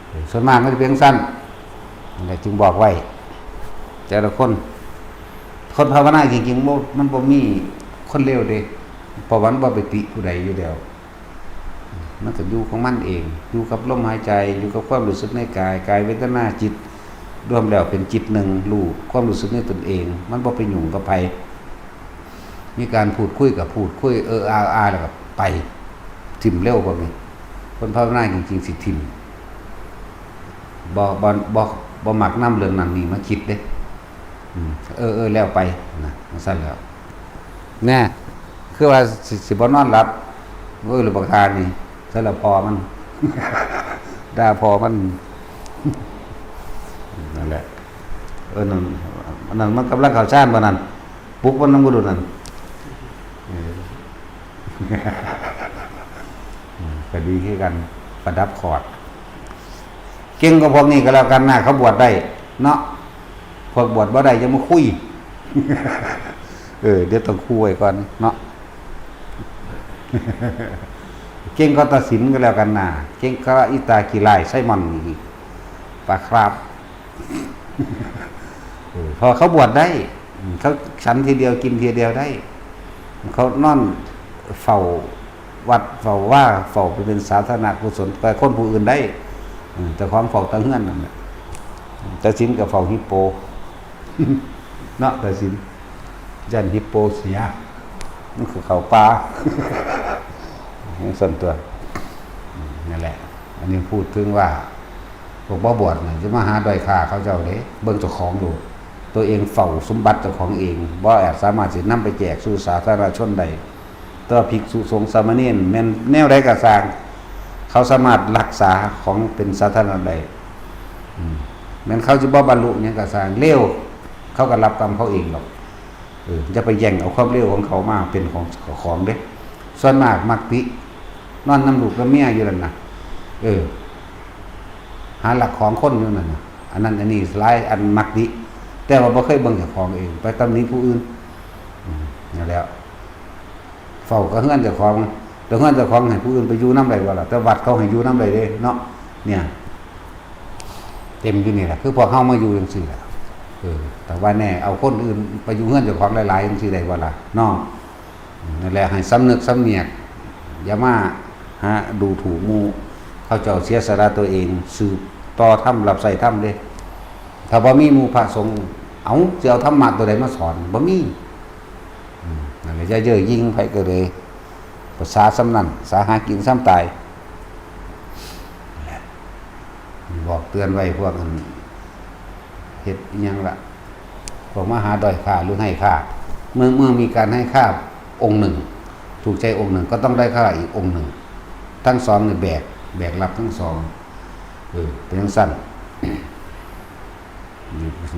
เออ ส่วนมากมันจะเป็นจั่งซั่น นั่นแหละจึงบอกไว้ แต่ละคน คนภาวนาจริงๆบ่ มันบ่มีคนเลวเด้ เพราะว่ามันบ่ไปติผู้ใดอยู่แล้ว มันก็อยู่ของมันเอง อยู่กับลมหายใจ อยู่กับความรู้สึกในกาย กายเวทนาจิต รวมแล้วเป็นจิตหนึ่ง รู้ความรู้สึกในตนเอง มันบ่ไปยุ่งกับไผ มีการพูดคุยก็พูดคุย เออ อา อา แล้วก็ไป ถิ่มเร็วพวกนี้ คนภาวนาจริงๆสิถิ่ม บ่ บ่ บ่ บ่มักนำเรื่องนั้นนี่มาคิดเด้ อืม เออ เออ แล้วไป นะ จั่งซั้นแล้ว แน่ คือว่าสิ สิบ่นอนหลับ โอ้ย หรือบักฮานี่ สารพอมัน ด่าพอมัน นั่นแหละ เออ นั่น อันนั้นมันกำลังเข้าฌานบ่นั่น ปลุกมันนำบ่ดูนั่น เออ อืม ก็ดีคือกัน ประดับคอร์ด เก่งกว่าพวกนี้ก็แล้วกันนะ เขาบวชได้ เนาะ พวกบวชบ่ได้จะมาคุย เออ เดี๋ยวต้องคุยไว้ก่อนเนาะ เก่งก็ตัดสินก็แล้วกันนะ เก่งก็อีตาขี้ร้ายไซมอนนี่ ปลาคราฟ เออ พอเขาบวชได้ อืม เขาฉันทีเดียวกินทีเดียวได้ เขานอนเฝ้าวัดเฝ้าว่าเฝ้าไปเป็นสาธารณกุศล ไปคนผู้อื่นได้ อืม แต่ของเฝ้าแตะเฮือนนั่นแหละ แต่ศีลก็เฝ้าฮิปโป เนาะ แต่ศีล ย่านฮิปโปเสีย มันคือเข้าป่า ของส่วนตัว อืม นั่นแหละ อันนี้พูดถึงว่า พวกบ่บวชน่ะจะมาหาด้อยค่าเขาเจ้าเด้ เบิ่งเจ้าของดู ตัวเองเฝ้าสมบัติเจ้าของเอง บ่อาจสามารถสินำไปแจกสู่สาธารณชนได้ แต่ว่าภิกษุสงฆ์สามเณรแม่นแนวใดก็ซ่าง เขาสามารถรักษาของเป็นสาธารณะได้ อืม แม่นเขาสิบ่บรรลุหยังก็ซ่าง เลว เขาก็รับกรรมเขาเองดอก เออ อย่าไปแย่งเอาความเลวของเขามาเป็นของ ของเด้ ส่วนมากมักติ นอนนำลูกนำเมียอยู่นั่นน่ะ เออ หาลักของคนอยู่นั่นน่ะ อันนั้นอันนี้หลายอันมักติ แต่ว่าบ่เคยเบิ่งเจ้าของเอง ไปตำหนิผู้อื่น อืม นั่นแหละ เฝ้าก็เฮือนเจ้าของ แต่เฮือนเจ้าของให้ผู้อื่นไปอยู่นำได้บ่ล่ะ แต่วัดเขาให้อยู่นำได้เด้เนาะ เนี่ย เต็มอยู่นี่แหละ คือพวกเฮามาอยู่จั่งซี้แหละ เออ แต่ว่าแน่ เอาคนอื่นไปอยู่เฮือนเจ้าของหลายๆ จั่งซี้ได้บ่ล่ะ เนาะ นั่นแหละ ให้สำนึกสำเนียก อย่ามาหาดูถูกหมู่ เขาเจ้าเสียสละตัวเอง สืบต่อธรรม รับใช้ธรรมเด้ ถ้าบ่มีหมู่พระสงฆ์ เอ้า สิเอาธรรมะตัวใดมาสอน บ่มี อืม นั่นแหละ อย่าเย่อหยิ่งไผก็เลย ภาษาส่ำนั้น ภาษาหากินส่ำตาย นั่นแหละ บอกเตือนไว้พวกอันเฮ็ดอิหยังล่ะ พวกมาหาด้อยค่าหรือให้ค่า เมื่อ เมื่อมีการให้ค่าองค์หนึ่ง ถูกใจองค์หนึ่ง ก็ต้องได้ค่าอีกองค์หนึ่ง ทั้งสองนี่แบก แบกรับทั้งสอง เออ เป็นจั่งซั่น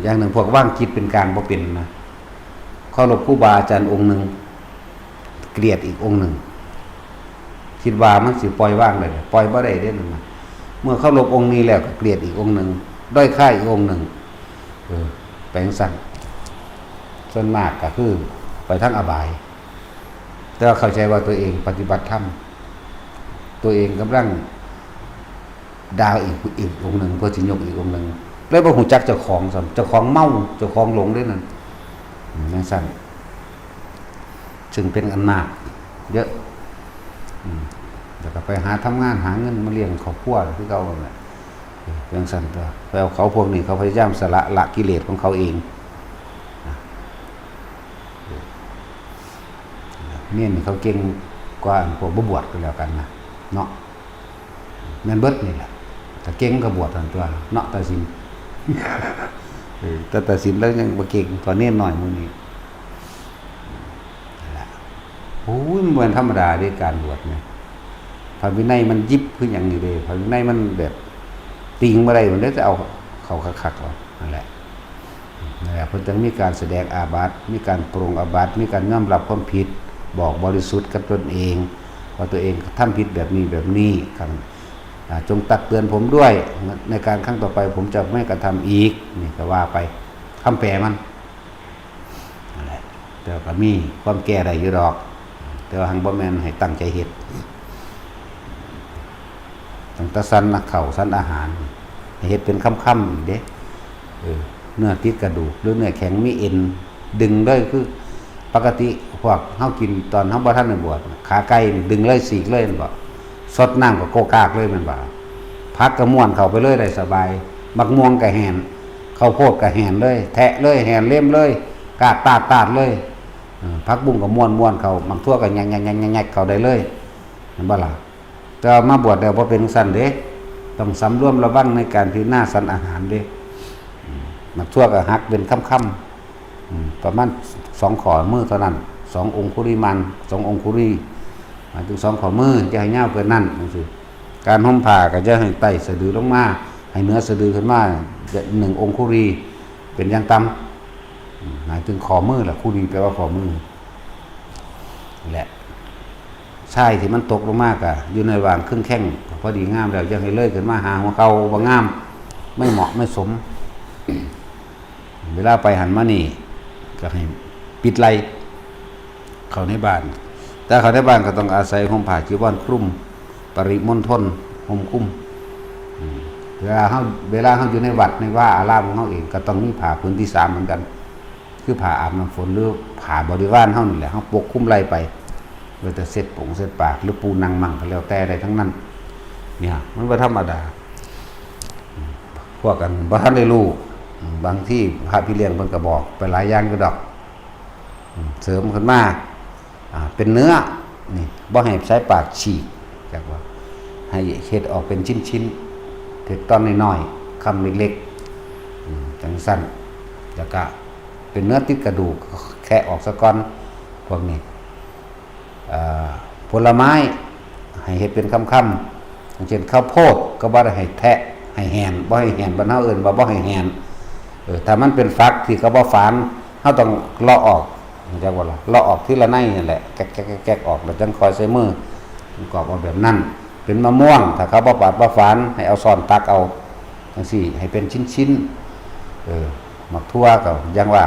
อย่างหนึ่งพวกวางจิตเป็นกลางบ่เป็นนะ เคารพครูบาอาจารย์องค์หนึ่ง เกลียดอีกองค์หนึ่ง คิดว่ามันสิปล่อยวางได้ ปล่อยบ่ได้เด้นั่นนะ เมื่อเคารพองค์นี้แล้วก็เกลียดอีกองค์หนึ่ง ด้อยค่าอีกองค์หนึ่ง เออ เป็นจั่งซั่น ส่วนมากก็คือไปทางอบาย แต่ว่าเข้าใจว่าตัวเองปฏิบัติธรรม ตัวเองกำลังด่าอีก อีกองค์หนึ่ง เพื่อสิยกอีกองค์หนึ่ง เลยบ่ฮู้จักเจ้าของซ้ำ เจ้าของเมา เจ้าของหลงเด้นั่น อืม จั่งซั่น ซึ่งเป็นอันมาก เยอะ อืม แล้วก็ไปหาทำงานหาเงินมาเลี้ยงครอบครัวคือเก่านั่นแหละ เออ เป็นจั่งซั่นตัว แล้วเขาพวกนี้เขาพยายามสละ ละกิเลสของเขาเอง นะ เออ เน้นเขาเก่งกว่าพวกบ่บวชก็แล้วกันนะ เนาะ แม่นเบิดนี่แหละ ถ้าเก่งก็บวชนั่นตัว เนาะ ตัดสิน เออ แต่ตัดสินแล้วยังบ่เก่ง ตอนนี้หน่อยมื้อนี้ นั่นแหละ โอ้ย มันบ่ธรรมดาเด้ การบวชเนี่ย พระวินัยมันยิบคือหยังนี่เด้ พระวินัยมันแบบ ติงบ่ได้ มันเลยจะเอาเข้าคักๆ เอา นั่นแหละ นั่นแห เพิ่นจั่งมีการแสดงอาบัติ มีการปรงอาบัติ มีการยอมรับความผิด บอกบริสุทธิ์กับตนเอง ว่าตัวเองทำผิดแบบนี้แบบนี้ คัน อ่า จงตักเตือนผมด้วย ในการครั้งต่อไปผมจะไม่กระทำอีก นี่ก็ว่าไป คำแปลมัน นั่นแหละ แต่ก็มีความแก้ได้อยู่ดอก แต่ว่าหั้นบ่แม่นให้ตั้งใจเฮ็ด ตั้งแต่สันนะ ข้าวสันอาหาร ให้เฮ็ดเป็นคำๆ อีกเด้ เออ เนื้อติดกระดูก หรือเนื้อแข็งมีเอ็น ดึงเลย คือปกติพวกเฮากินตอนเฮาบ่ทันได้บวช ขาไก่นี่ดึงเลย ฉีกเลยแม่นบ่ ซดน้ำก็โกกากเลยแม่นบ่ ผักก็ม้วนเข้าไปเลยได้สบาย บักม่วงก็แหน ข้าวโพดก็แหนเลย แทะเลย แหนเล็มเลย กากตาดๆ เลย เออ ผักบุ้งก็ม้วนๆ เข้า หมากถั่วก็แงกๆๆๆ เข้าได้เลย แม่นบ่ล่ะ แต่ว่ามาบวชแล้วบ่เป็นจั่งซั้นเด้ ต้องสำรวมระวังในการพิจารณาสันอาหารเด้ อืม หมากถั่วก็หักเป็นคำๆ อืม ประมาณสองข้อมือเท่านั้น สององคุริมาน สององคุลี หมายถึงสองข้อมือ อย่าให้ยาวเกินนั้นจั่งซี้ การห่มผ้าก็อย่าให้ไต่สะดือลงมา ให้เหนือสะดือขึ้นมาหนึ่งองคุลี เป็นอย่างต่ำ อืม หมายถึงข้อมือล่ะ คุลีแปลว่าข้อมือ แหละ ทรายที่มันตกลงมาก็อยู่ในระหว่างครึ่งแข้ง พอดีงามแล้ว อย่าให้เลยขึ้นมาหาหัวเข่า บ่งาม ไม่เหมาะไม่สม เวลาไปหั้นมานี่ ก็ให้ปิดไหล่ เข้าในบ้าน แต่เข้าในบ้านก็ต้องอาศัยห่มผ้าจีวรคลุม ปริมณฑลห่มคลุม อืม เวลาเฮา เวลาเฮาอยู่ในวัดในวาอารามของเฮาเอง ก็ต้องมีผ้าผืนที่สามเหมือนกัน คือผ้าอาบน้ำฝน หรือผ้าบริวารเฮานี่แหละ เฮาปกคลุมไหล่ไป ไว้แต่เช็ดปงเช็ดปาก หรือปูนั่งมั่งก็แล้วแต่ ได้ทั้งนั้น เนี่ย มันบ่ธรรมดา พวกกันบ่ทันได้รู้ บางทีพระพี่เลี้ยงเพิ่นก็บอกไปหลายอย่างอยู่ดอก เสริมขึ้นมา อ่า เป็นเนื้อ นี่ บ่ให้ใช้ปากฉีก จักว่า ให้เฮ็ดออกเป็นชิ้นๆ เฮ็ดตอนน้อยๆ คำเล็กๆ อืม จั่งซั้น แล้วก็เป็นเนื้อติดกระดูก แคะออกซะก่อน พวกนี้ เอ่อ ผลไม้ ให้เฮ็ดเป็นคำๆ อย่างเช่น ข้าวโพด ก็บ่ได้ให้แทะ ให้แหน บ่ให้แหน บ้านเฮาเอิ้นว่าบ่ให้แหน เออ ถ้ามันเป็นฝักที่เขาบ่ฝาน เฮาต้องเลาะออก จักว่าล่ะ เลาะออกทีละในนั่นแหละ แก๊กๆๆๆ ออก แล้วจั่งค่อยใส่มือ มันก็ออกมาแบบนั้น เป็นมะม่วง ถ้าเขาบ่ปาดบ่ฝาน ให้เอาซ้อนตักเอา จั่งซี้ ให้เป็นชิ้นๆ เออ หมากถั่วก็อย่างว่า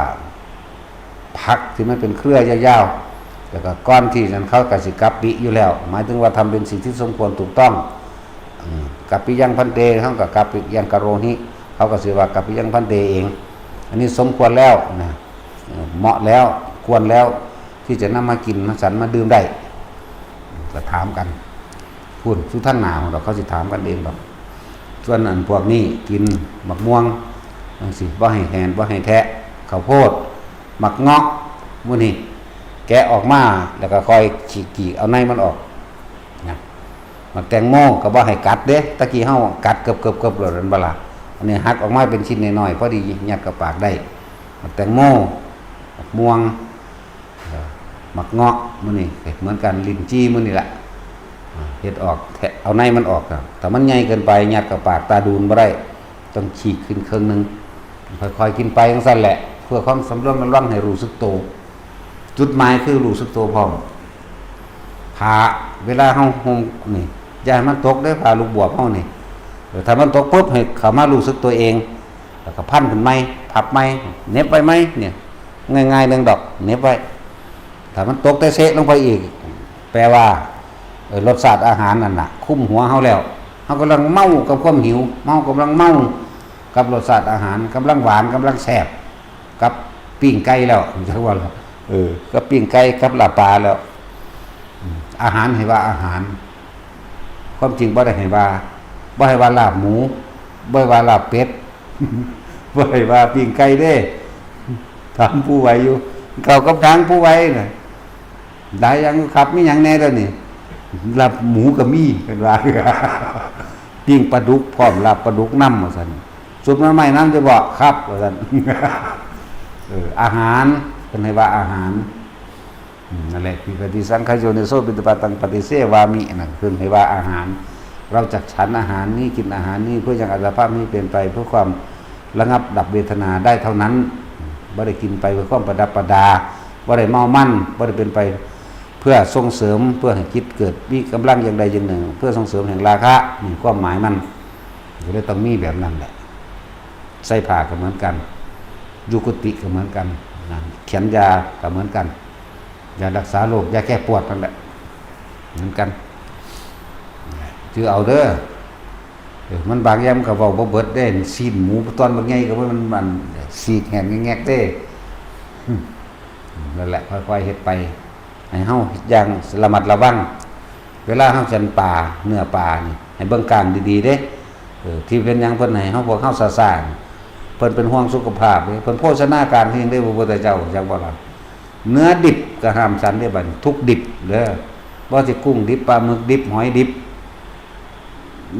ผักที่มันเป็นเครือยาวๆ แล้วก็ก้อนที่นั้นเขาก็สิกัปปิอยู่แล้ว หมายถึงว่าทำเป็นสิ่งที่สมควรถูกต้อง อืม กัปปิยังภันเต เขาก็กัปปิยังกะโรหิ เขาก็สิว่ากัปปิยังภันเตเอง อันนี้สมควรแล้วนะ เออ เหมาะแล้ว ควรแล้ว ที่จะนำมากินมาฉันมาดื่มได้ ก็ถามกัน พู้น สู่ทางหน้าดอก เขาสิถามกันเองดอก ส่วนอันพวกนี้กินหมากม่วงจั่งซี้ บ่ให้แหน บ่ให้แทะ ข้าวโพด หมากเงาะ หมู่นี้ แกะออกมา แล้วก็ค่อยขีกๆ เอาในมันออก นะ หมากแตงโมก็บ่ให้กัดเด้ ตะกี้เฮากัดเกิบๆๆ โลด แม่นบ่ล่ะ อันนี้หักออกมาเป็นชิ้นน้อยๆ พอดียัดเข้าปากได้ หมากแตงโม หมากม่วง เอ่อ หมากเงาะ หมู่นี้ เหมือนกัน ลิ้นจี่ หมู่นี้แหละ อ่า เฮ็ดออก แทะ เอาในมันออกอะ ถ้ามันใหญ่เกินไป ยัดเข้าปาก ตาดูนบ่ได้ ต้องขีกขึ้นครึ่งหนึ่ง ค่อยๆ กินไปจั่งซั้นแหละ เพื่อความสำรวมระวังให้รู้สึกโต จุดหมายคือรู้สึกโตพร้อม ผ้า เวลาเฮาห่มนี่ อย่าให้มันตกเด้อ ผ้าลูกบวบเฮานี่ เออ ถ้ามันตกปุ๊บ ให้เข้ามารู้สึกตัวเอง แล้วก็พันขึ้นใหม่ พับใหม่ เหน็บไว้ใหม่ เนี่ย ง่ายๆ หนึ่งดอก เหน็บไว้ ถ้ามันตกเตะเซะลงไปอีก แปลว่า เออ รสชาติอาหารนั่นน่ะ คุมหัวเฮาแล้ว เฮากำลังเมากับความหิว เฮากำลังเมากับรสชาติอาหาร กำลังหวาน กำลังแซ่บ กับปิ้งไก่แล้ว จักว่าล่ะ เออ กับปิ้งไก่ กับลาบปลาแล้ว อืม อาหารให้ว่าอาหาร ความจริงบ่ได้ให้ว่า บ่ให้ว่าลาบหมู บ่ให้ว่าลาบเป็ด บ่ให้ว่าปิ้งไก่เด้ ถามผู้ไหวอยู่ เข้ากับทางผู้ไหวน่ะ หลายอย่างอยู่ครับ มีหยังแหน่เด้อนี่ ลาบหมูก็มี เพิ่นว่า ปิ้งปลาดุกพร้อม ลาบปลาดุกนำ ว่าซั่น ซุปหน่อไม้นำจะบอก ครับ ว่าซั่น เออ อาหาร เพิ่นให้ว่าอาหาร อืม นั่นแหละ ปิปติสังขโยนิโส ปิณฑปาตัง ปฏิเสวามิ นั่นคือให้ว่าอาหาร เราจักฉันอาหารนี้ กินอาหารนี้ เพื่อยังอัตภาพนี้เป็นไป เพื่อความระงับดับเวทนาได้เท่านั้น บ่ได้กินไปเพื่อความประดับประดา บ่ได้เมามัน บ่ได้เป็นไปเพื่อส่งเสริม เพื่อให้จิตเกิดมีกำลังอย่างใดอย่างหนึ่ง เพื่อส่งเสริมแห่งราคะ นี่ความหมายมัน ก็เลยต้องมีแบบนั้นแหละ ใส่ผ้าก็เหมือนกัน อยู่กุฏิก็เหมือนกันนะ เขียนยาก็เหมือนกัน ยารักษาโรค ยาแก้ปวดนั่นแหละ เหมือนกัน ถือเอาเด้อ เออ มันบางอย่างมันก็เว้าบ่เบิดเด้ ซี้นหมูตอนบักใหญ่ก็ว่ามัน มัน สีกแหนแงกๆเด้ อืม นั่นแหละ ค่อยๆเฮ็ดไป ให้เฮาอย่างระมัดระวัง เวลาเฮาฉันปลา เนื้อปลานี่ ให้เบิ่งก้างดีๆเด้ เออ ที่เป็นหยังเพิ่นให้เฮา พวกเฮาซ่าๆนี่ เพิ่นเป็นห่วงสุขภาพเด้ เพิ่นโภชนาการเฮงเด้ พระพุทธเจ้า จักบ่ล่ะ เนื้อดิบก็ห้ามฉันเด้ บัดนี้ ทุกดิบเด้อ บ่สิกุ้งดิบ ปลาหมึกดิบ หอยดิบ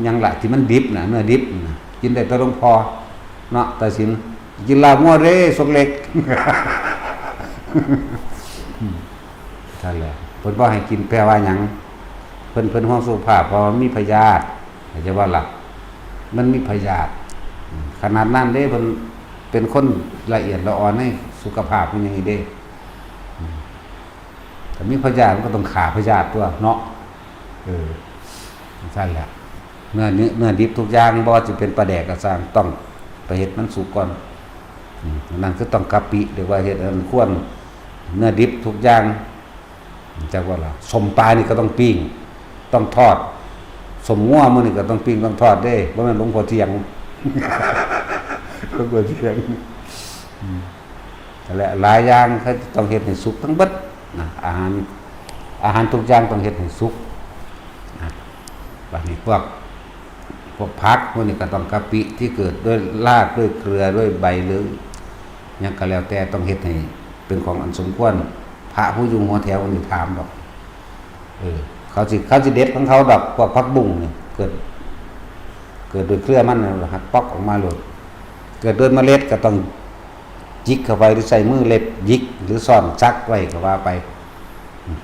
หยังล่ะที่มันดิบน่ะ เนื้อดิบน่ะ กินได้แต่หลวงพ่อเนาะ ตัดสิน กินลาบงัวเด้ สกเล็ก นั่นแหละ เพิ่นบ่ให้กินแปลว่าหยัง เพิ่น เพิ่นห่วงสุขภาพ เพราะว่ามีพยาธิ เข้าใจบ่ล่ะ มันมีพยาธิ ขนาดนั้นเด้ เพิ่นเป็นคนละเอียดละอ่อนในสุขภาพเพิ่นอย่างนี้เด้ ถ้ามีพยาธิมันก็ต้องฆ่าพยาธิตัวเนาะ เออ จั่งซั้นแหละ เนื้อ เนื้อ เนื้อดิบทุกอย่าง บ่ว่าสิเป็นปลาแดกก็ซ่าง ต้องไปเฮ็ดมันสุกก่อน อืม นั่นคือต้องกะปิ เรียกว่าเฮ็ดอันควร เนื้อดิบทุกอย่าง จักว่าล่ะ ส้มปลานี่ก็ต้องปิ้ง ต้องทอด ส้มงัวมื้อนี้ก็ต้องปิ้ง ต้องทอดเด้ บ่แม่นหลวงพ่อเที่ยง หลวงพ่อเที่ยง อืม นั่นแหละ หลายอย่างเขาต้องเฮ็ดให้สุกทั้งเบิดนะ อาหาร อาหารทุกอย่างต้องเฮ็ดให้สุกนะ บัดนี้พวก พวกผักพวกนี้ก็ต้องกะปิที่เกิดด้วยราก ด้วยเครือ ด้วยใบ หรือหยังก็แล้วแต่ ต้องเฮ็ดให้เป็นของอันสมควร พระผู้อยู่หัวแถวนี่ถามดอก เออ เขาสิ เขาสิเด็ดของเขาดอก พวกผักบุ้งนี่ เกิด เกิดโดยเครือมันน่ะ หักปอกออกมาโลด เกิดโดยเมล็ดก็ต้องจิกเข้าไป หรือใช้มือเล็บหยิก หรือซ้อนสักไว้ก็ว่าไป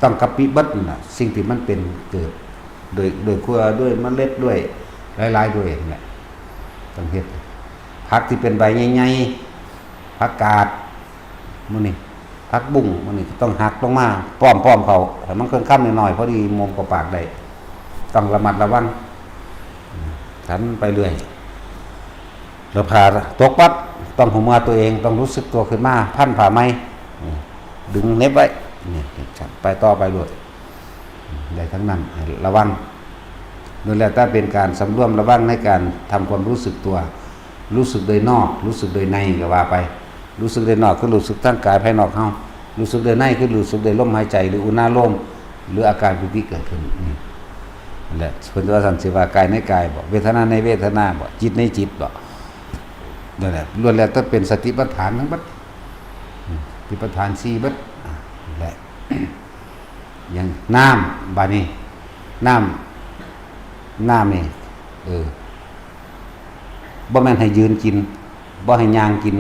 ต้องกะปิเบิดนั่นน่ะ สิ่งที่มันเป็นเกิด โดย โดยเครือ ด้วยเมล็ด ด้วยหลายๆ ด้วยนั่นแหละ ต้องเฮ็ด ผักที่เป็นใบใหญ่ๆ ผักกาด มื้อนี้ ผักบุ้ง มื้อนี้ต้องหักลงมา ป้อมๆ เข้า ให้มันค่ำๆ หน่อยๆ พอดี มมเข้าปากได้ ต้องระมัดระวัง ฉันไปเรื่อย แล้วผ้าตกปั๊บ ต้องหูเมือตัวเอง ต้องรู้สึกตัวขึ้นมา พันผ้าใหม่ นี่ ดึงเหน็บไว้ นี่ ไปต่อไปโลด ได้ทั้งนั้น ให้ระวัง นั่นแหละ ถ้าเป็นการสำรวมระวังในการทำความรู้สึกตัว รู้สึกโดยนอก รู้สึกโดยในก็ว่าไป รู้สึกโดยนอกคือรู้สึกทางกายภายนอกเฮา รู้สึกโดยในคือรู้สึกโดยลมหายใจ หรืออุณาโลม หรืออาการปีติเกิดขึ้น นี่ นั่นแหละ เพิ่นว่าซั่น สิว่ากายในกายบ่ เวทนาในเวทนาบ่ จิตในจิตบ่ นั่นแหละ ล้วนแล้วแต่เป็นสติปัฏฐานทั้งเบิด อืม สติปัฏฐานสี่เบิด อ่ะ นั่นแหละ อย่างน้ำ บาดนี้ น้ำ น้ำนี่ เออ บ่แม่นให้ยืนกิน บ่ให้ย่างกิน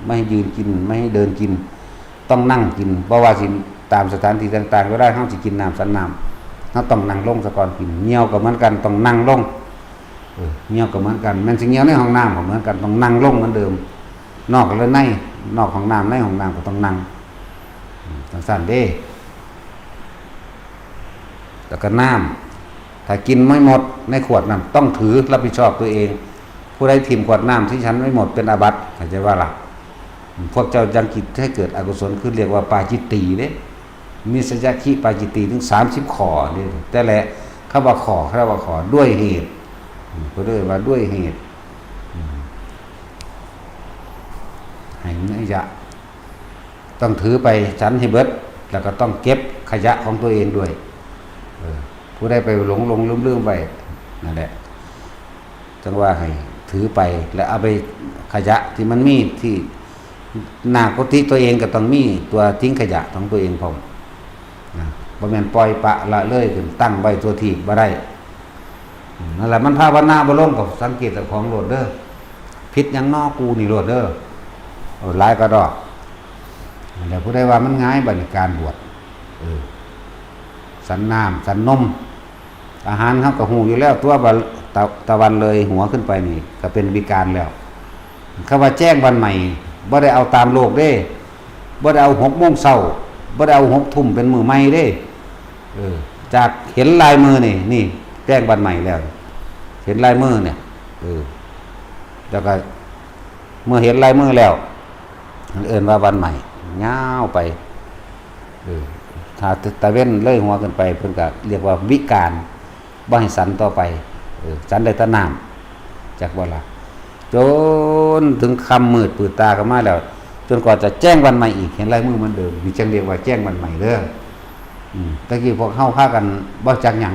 ไม่ให้ยืนกิน ไม่ให้เดินกิน ต้องนั่งกิน บ่ว่าสิตามสถานที่ต่างๆ เวลาเฮาสิกินน้ำฉันน้ำ เฮาต้องนั่งลงซะก่อนกิน เยี่ยวก็เหมือนกัน ต้องนั่งลง เออ เยี่ยวก็เหมือนกัน แม่นสิเยี่ยวในห้องน้ำก็เหมือนกัน ต้องนั่งลงเหมือนเดิม นอกและใน นอกห้องน้ำ ในห้องน้ำก็ต้องนั่ง อืม จั่งซั้นเด้ แล้วก็น้ำ ถ้ากินไม่หมดในขวดนั้น ต้องถือรับผิดชอบตัวเอง ผู้ใดถิ่มขวดน้ำที่ฉันไม่หมดเป็นอาบัติ เข้าใจว่าล่ะ พวกเจ้ายังคิดให้เกิดอกุศล คือเรียกว่าปาจิตตีเด้ นิสยคิปาจิตตีถึงสามสิบข้อเด้ แต่ละคำว่าข้อ คำว่าข้อ ด้วยเหตุ อืม เพิ่นเรียกว่าด้วยเหตุ อืม ให้นิยะ ต้องถือไปฉันให้เบิด แล้วก็ต้องเก็บขยะของตัวเองด้วย เออ ผู้ใดไปหลงหลงลืมลืมไว้ นั่นแหละ จั่งว่าให้ถือไป แล้วเอาไปขยะที่มันมีที่หน้ากุฏิตัวเองก็ต้องมีตัวทิ้งขยะของตัวเองพร้อม นะ บ่แม่นปล่อยปละละเลยขึ้นตั้งไว้ทั่วทีปบ่ได้ อืม นั่นแหละ มันภาวนาบ่ลงก็สังเกตเจ้าของโลดเด้อ ผิดหยังน้อกูนี่โลดเด้อ เออ หลายกระดอก นั่นแหละ ผู้ใดว่ามันง่ายบัดนี้การบวช เออ ฉันน้ำฉันนม อาหารเฮาก็ฮู้อยู่แล้ว ตัวว่าตะ ตะวันเลยหัวขึ้นไปนี่ก็เป็นวิการแล้ว คำว่าแจ้งวันใหม่ บ่ได้เอาตามโลกเด้ บ่ได้เอาหกโมงเช้า บ่ได้เอาหกทุ่มเป็นมื้อใหม่เด้ เออ จากเห็นลายมือนี่ นี่แจ้งวันใหม่แล้ว เห็นลายมือเนี่ย เออ แล้วก็เมื่อเห็นลายมือแล้ว เอิ้นว่าวันใหม่ ยาวไป เออ ถ้าตะเว็นเลยหัวขึ้นไป เพิ่นก็เรียกว่าวิกาล บ่ให้สันต่อไป เออ สันได้แต่น้ำ จักบ่ล่ะ จนถึงค่ำมืดปืดตาขึ้นมาแล้ว จนกว่าจะแจ้งวันใหม่อีก เห็นลายมือเหมือนเดิม นี่จั่งเรียกว่าแจ้งวันใหม่เด้อ อืม ตะกี้พวกเฮาพากันบ่จักหยัง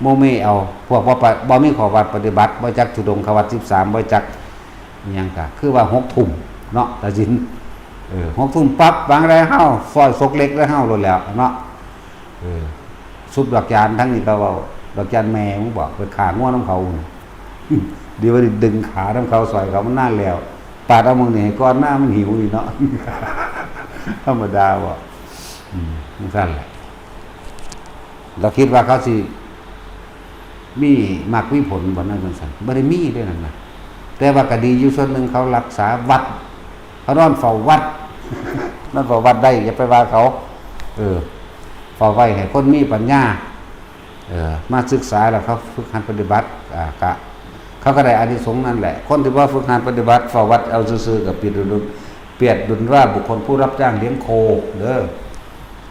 โมเมเอา พวกบ่ปะ บ่มีข้อวัดปฏิบัติ บ่จักธุดงควัตรสิบสาม บ่จักหยังกะ คือว่าหกทุ่มเนาะ ตาสิน เออ หกทุ่มปั๊บ วางได้เฮา ซอยซกเล็กได้เฮาโลดแล้วเนาะ เออ ซุบดอกจานทั้งนี้ก็เว้า ดอกจานแม่มึงบอก ไปฆ่างัวนำเขา ดีว่าดึงขานำเขา ซอยเขามันนานแล้ว ปาดเอามึงนี่ให้ก่อนหน้ามันหิวนี่เนาะ ธรรมดาบ่ อืม จั่งซั้นแหละ เราคิดว่าเขาสิมีมรรคมีผลบ่ นั่นจั่งซั้น บ่ได้มีเด้นั่นน่ะ แต่ว่าก็ดีอยู่ส่วนหนึ่ง เขารักษาวัด เขานอนเฝ้าวัด นอนเฝ้าวัดได้ อย่าไปว่าเขา เออ เฝ้าไว้ให้คนมีปัญญา เออ มาศึกษาแล้วเขาฝึกหัดปฏิบัติ อ่า กะ เขาก็ได้อานิสงส์นั่นแหละ คนที่ว่าฝึกหัดปฏิบัติ เฝ้าวัดเอาซื่อๆ กับเปรียบดุล เปรียบดุลว่าบุคคลผู้รับจ้างเลี้ยงโค เด้อ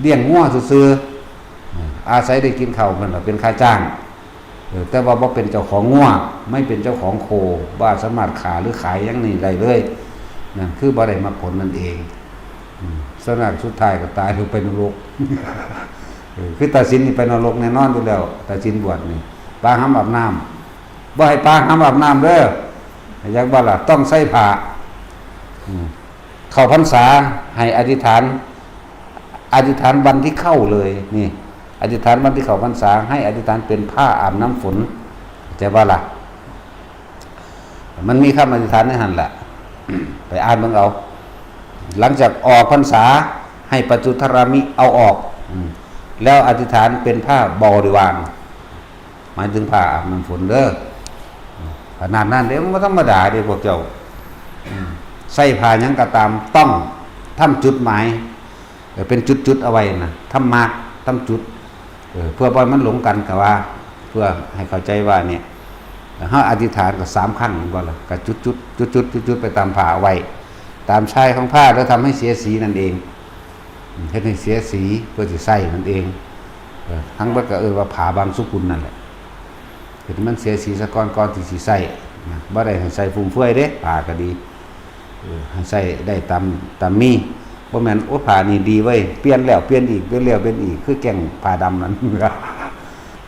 เลี้ยงงัวซื่อๆ เออ อาศัยได้กินข้าวมันล่ะเป็นค่าจ้าง เออ แต่ว่าบ่เป็นเจ้าของงัว ไม่เป็นเจ้าของโค บ่สามารถฆ่าหรือขายหยังนี่ได้เลย นั่นคือบ่ได้มรรคผลนั่นเอง อืม ส่วนมากสุดท้ายก็ตายลงไปนรก เออ คือตาสินนี่ไปนรกแน่นอนอยู่แล้ว ตาสินบวชนี่ ปาหำอาบน้ำ บ่ให้ปาหำอาบน้ำเด้อ อยากบ่ล่ะ ต้องใส่ผ้า อืม เข้าพรรษาให้อธิษฐาน อธิษฐานวันที่เข้าเลย นี่ อธิษฐานวันที่เข้าพรรษา ให้อธิษฐานเป็นผ้าอาบน้ำฝน เข้าใจบ่ล่ะ มันมีคำอธิษฐานในหั่นแหละ ไปอ่านเบิ่งเอา หลังจากออกพรรษา ให้ปัจจุทรามิเอาออก อืม แล้วอธิษฐานเป็นผ้าบริวาร หมายถึงผ้าอาบน้ำฝนเด้อ ขนาดนั้นเด้ มันบ่ธรรมดาเด้พวกเจ้า อืม ใส่ผ้าหยังก็ตาม ต้องทำจุดหมาย เออ เป็นจุดๆ เอาไว้นะ ทำมาร์ก ทำจุด เออ เพื่อบ่ให้มันหลงกัน ก็ว่า เพื่อให้เข้าใจว่าเนี่ย เฮาอธิษฐานก็สามครั้ง แม่นบ่ล่ะ ก็จุดๆ จุดๆ จุดๆ ไปตามผ้าเอาไว้ ตามชายของผ้า แล้วทำให้เสียสีนั่นเอง อืม เฮ็ดให้เสียสีเพื่อสิใส่นั่นเอง เออ ทั้งเบิดก็เอิ้นว่าผ้าบางสุกุลนั่นแหละ เฮ็ดให้มันเสียสีซะก่อน ก่อนที่สิใส่นะ บ่ได้ให้ใส่ฟุ่มเฟือยเด้ ผ้าก็ดี เออ ให้ใส่ได้ตาม ตามมี บ่แม่น โอ้ ผ้านี่ดีเว้ย เปลี่ยนแล้วเปลี่ยนอีก เปลี่ยนแล้วเปลี่ยนอีก คือแก่งผ้าดำนั่น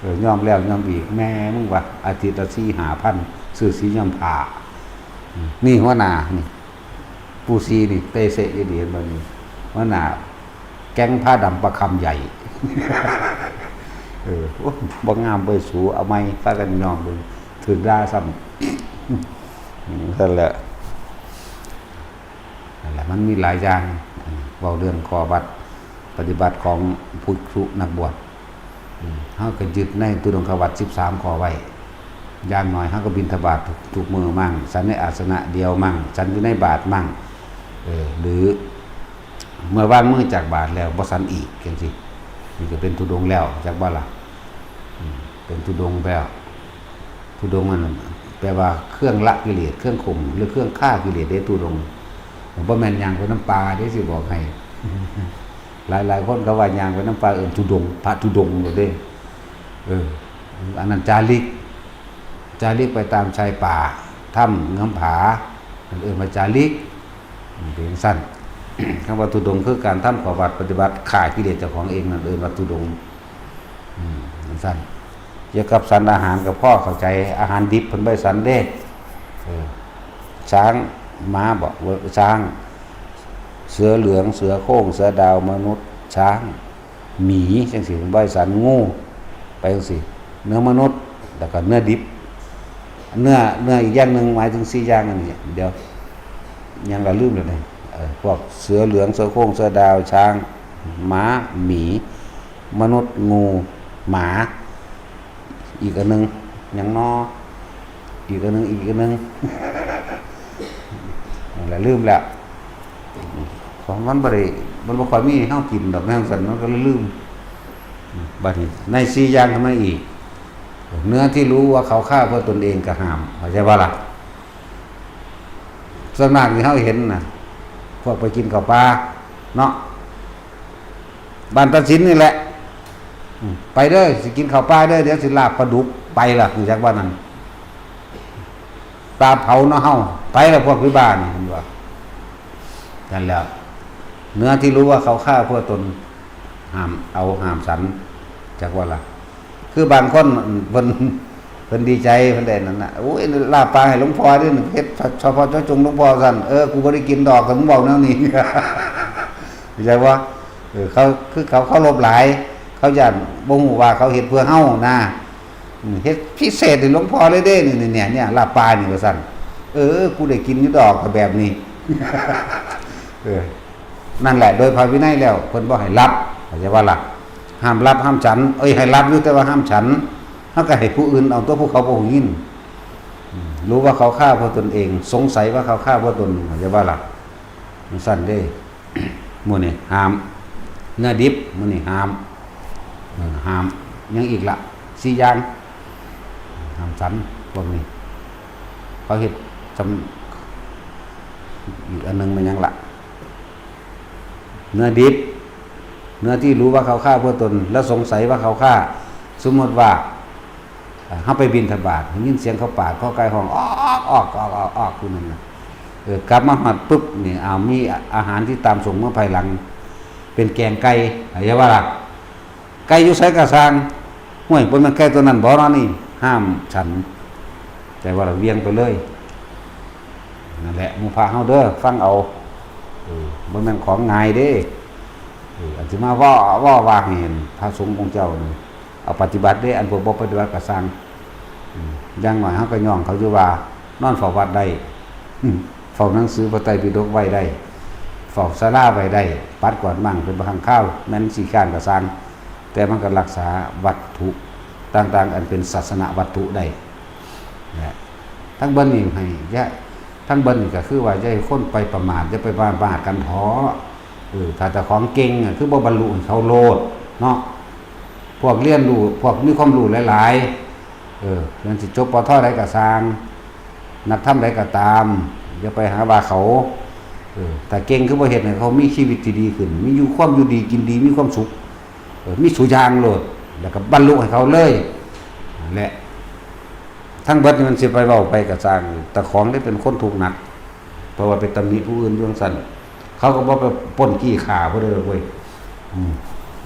เออ ย้อมแล้วย้อมอีก แม่มึงวะ อาทิตย์ละสี่ห้าพัน ซื้อสีย้อมผ้า อืม นี่หัวหน้า นี่ ปูซีนี่เตะเสะอยู่ดี เห็นบ่นี่ หัวหน้าแก๊งผ้าดำประคำใหญ่ เออ โอ้ บ่งามเว้ยสู เอาใหม่ พากันย้อมเบิ่ง ถืกด่าซ้ำ อืม นั่นแหละ นั่นแหละ มันมีหลายอย่าง อืม เว้าเรื่องข้อวัดปฏิบัติของภิกษุนักบวช อืม เฮาก็ยึดในธุดงควัตรสิบสามข้อไว้ อย่างน้อยเฮาก็บิณฑบาตทุก ทุกมื้อมั่ง ฉันในอาสนะเดียวมั่ง ฉันอยู่ในบาตรมั่ง เออ หรือ เมื่อวางมือจากบาตรแล้วบ่ฉันอีก จั่งซี้ นี่ก็เป็นธุดงค์แล้ว จักบ่ล่ะ อืม เป็นธุดงค์แล้ว ธุดงค์นั่นน่ะ แปลว่าเครื่องละกิเลส เครื่องข่ม หรือเครื่องฆ่ากิเลสเด้ ธุดงค์ บ่แม่นย่างไปนำป่าเด้ สิบอกให้ หลายๆ คนเขาว่าย่างไปนำป่า เอิ้นธุดงค์ พระธุดงค์โลดเด้ เออ อันนั้นจาริก จาริกไปตามชายป่า ถ้ำเงื้อมผา นั่นเอิ้นว่าจาริก อืม เป็นจั่งซั้น คำว่าธุดงค์คือการทำข้อวัตรปฏิบัติฆ่ากิเลสเจ้าของเอง นั่นเอิ้นว่าธุดงค์ อืม จั่งซั้น เกี่ยวกับฉันอาหารก็พอเข้าใจ อาหารดิบเพิ่นบ่ให้ฉันเด้ เออ ช้าง ม้าบอกว่าช้าง เสือเหลือง เสือโคร่ง เสือดาว มนุษย์ ช้าง หมี จั่งซี้ เพิ่นบ่ให้ฉัน งู ไปจั่งซี้ เนื้อมนุษย์ แล้วก็เนื้อดิบ เนื้อ เนื้ออีกอย่างหนึ่งหมายถึงสี่อย่างอันนี้ เดี๋ยว ยังละลืมแล้วนี่ เออ พวกเสือเหลือง เสือโคร่ง เสือดาว ช้าง ม้า หมี มนุษย์ งู หมา อีกอันหนึ่ง หยังน้อ อีกอันหนึ่ง อีกอันหนึ่ง นั่นแหละ ลืมแล้ว มันบ่ได้ มันบ่ค่อยมีให้เฮากินดอก แม่นซั่นมันก็เลยลืม บัดนี้ในสี่อย่างขึ้นมาอีก เนื้อที่รู้ว่าเขาฆ่าเพื่อตนเองก็ห้าม เข้าใจบ่ล่ะ? ส่วนมากที่เฮาเห็นน่ะ พวกไปกินข้าวปลาเนาะ บ้านตาสินนี่แหละ อืม ไปเด้อ สิกินข้าวปลาเด้อ เดี๋ยวสิลาบปลาดุก ไปล่ะ รู้จักว่านั่น ปลาเผาเนาะเฮา ไปล่ะพวกพี่บ้านนี่ เพิ่นว่า นั่นแหละ เนื้อที่รู้ว่าเขาฆ่าเพื่อตน ห้ามเอา ห้ามฉัน จักว่าล่ะ คือบางคนเพิ่น เพิ่นดีใจ เพิ่นได้นั่นน่ะ โอ้ย ลาบปลาให้หลวงพ่อเด้อ เฮ็ดเฉพาะเจาะจงหลวงพ่อซั่น เออ กูบ่ได้กินดอก คันมึงเว้าแนวนี้ เข้าใจบ่? เออ เขา คือเขาเคารพหลาย เขาย้านบ่ฮู้ว่าเขาเฮ็ดเพื่อเฮานะ อืม เฮ็ดพิเศษให้หลวงพ่อเลยเด้ นี่ เนี่ย เนี่ย ลาบปลานี่ ว่าซั่น เออ กูได้กินอยู่ดอก ก็แบบนี้ เออ นั่นแหละ โดยพระวินัยแล้ว เพิ่นบ่ให้รับ เข้าใจบ่ล่ะ? ห้ามรับ ห้ามฉัน เอ้ย ให้รับอยู่ แต่ว่าห้ามฉัน เฮาก็ให้ผู้อื่นเอา ตัวผู้เขาบ่ฮู้ยิน อืม รู้ว่าเขาฆ่าเพื่อตนเอง สงสัยว่าเขาฆ่าเพื่อตน เข้าใจบ่ล่ะ? มันซั่นเด้ มื้อนี้ห้าม เนื้อดิบ มื้อนี้ห้าม เออ ห้าม หยังอีกล่ะ สี่อย่าง ห้ามฉัน พวกนี้ เขาเฮ็ดจำ อีกอันหนึ่งมันหยังล่ะ เนื้อดิบ เนื้อที่รู้ว่าเขาฆ่าเพื่อตน แล้วสงสัยว่าเขาฆ่า สมมติว่า อ่า เฮาไปบิณฑบาต ได้ยินเสียงเขาปาดคอไก่ฮ้อง ออก ออก ออก ออก ออก อยู่นั่นน่ะ เออ กลับมาฮอดปุ๊บ นี่ อ้าว มีอาหารที่ตามส่งมาภายหลัง เป็นแกงไก่ เข้าใจบ่ล่ะ? ไก่อยู่ไสก็ซ่าง ห้วย บ่แม่นไก่ตัวนั้นบ่เนาะนี่ ห้ามฉัน แต่ว่าละเวียงไปเลย นั่นแหละ หมู่พระเฮาเด้อ ฟังเอา เออ บ่แม่นของง่ายเด้ เออ อันสิมาเว้า เว้าว่าให้พระสงฆ์องค์เจ้านี่ เอาปฏิบัติเด้ อันพวกบ่ปฏิบัติก็ซ่าง อืม อย่างน้อยเฮาก็ย่องเขาอยู่ว่า นอนเฝ้าวัดได้ อืม เฝ้าหนังสือพระไตรปิฎกไว้ได้ เฝ้าศาลาไว้ได้ ปัดกวาดหมั้งเป็นบางคราว แม่นสิค้านก็ซ่าง แต่มันก็รักษาวัตถุต่างๆ อันเป็นศาสนวัตถุได้ นะ ทั้งเบิดนี่ให้อย่า ทั้งเบิดนี่ก็คือว่าอย่าให้คนไปประมาท อย่าไปประมาทกันเถาะ เออ ถ้าเจ้าของเก่งอะ คือบ่บรรลุให้เขาโลดเนาะ พวกเรียนรู้ พวกมีความรู้หลายๆ เออ เรียนสิจบ ป.ท ใดก็ซ่าง นักธรรมใดก็ตาม อย่าไปหาว่าเขา เออ ถ้าเก่งคือบ่เฮ็ดให้เขามีชีวิตที่ดีขึ้น มีอยู่ ความอยู่ดีกินดี มีความสุข เออ มีสุอย่างโลด แล้วก็บรรลุให้เขาเลย นั่นแหละ ทั้งเบิดนี่มันสิไปเว้าไปก็ซ่าง เจ้าของได้เป็นคนทุกข์หนัก เพราะว่าไปตำหนิผู้อื่นอยู่จั่งซั้น เขาก็บ่ไปป้นจี้ฆ่าผู้ใดดอกเว้ย อืม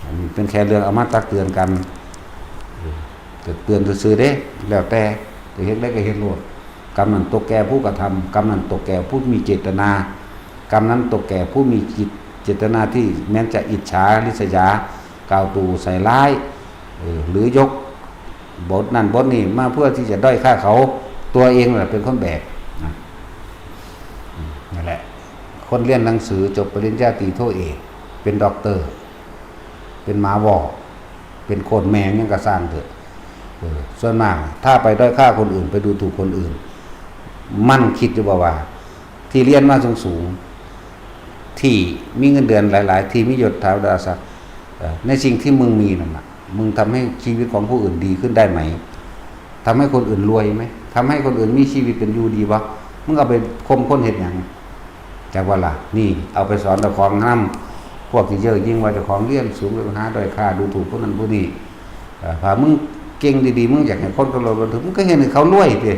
อันนี้เป็นแค่เรื่องเอามาตักเตือนกัน เออ เตือนซื่อๆเด้ แล้วแต่จะเฮ็ดได้ก็เฮ็ดโลด กรรมนั้นตกแก่ผู้กระทำ กรรมนั้นตกแก่ผู้มีเจตนา กรรมนั้นตกแก่ผู้มีจิต เจตนาที่แม้นจะอิจฉาริษยา กล่าวตู่ใส่ร้าย เออ หรือยกบทนั้นบทนี้มาเพื่อที่จะด้อยค่าเขา ตัวเองแหละเป็นคนแบกนะ อืม นั่นแหละ คนเรียนหนังสือจบปริญญาตรีโทเอก เป็นด็อกเตอร์ เป็นหมาวอ เป็นโคตรแม่งยังกระซ่างเถอะ เออ ส่วนมากถ้าไปด้อยค่าคนอื่น ไปดูถูกคนอื่น มันคิดอยู่บ่ว่า ที่เรียนมาสูงๆ ที่มีเงินเดือนหลายๆ ที่มียศถาบรรดาศักดิ์ เอ่อ ในสิ่งที่มึงมีนั่นน่ะ มึงทำให้ชีวิตของผู้อื่นดีขึ้นได้ไหม ทำให้คนอื่นรวยไหม ทำให้คนอื่นมีชีวิตเป็นอยู่ดีบ่ มึงเอาไปข่มคนเฮ็ดหยัง จักว่าล่ะ นี่เอาไปสอนเจ้าของนำ พวกที่เย่อหยิ่งว่าเจ้าของเรียนสูง ไปหาด้อยค่าดูถูกผู้นั้นผู้นี้ เอ่อ ถ้ามึงเก่งดีๆ มึงอยากให้คนเคารพนับถือ มึงก็เฮ็ดให้เขารวยติ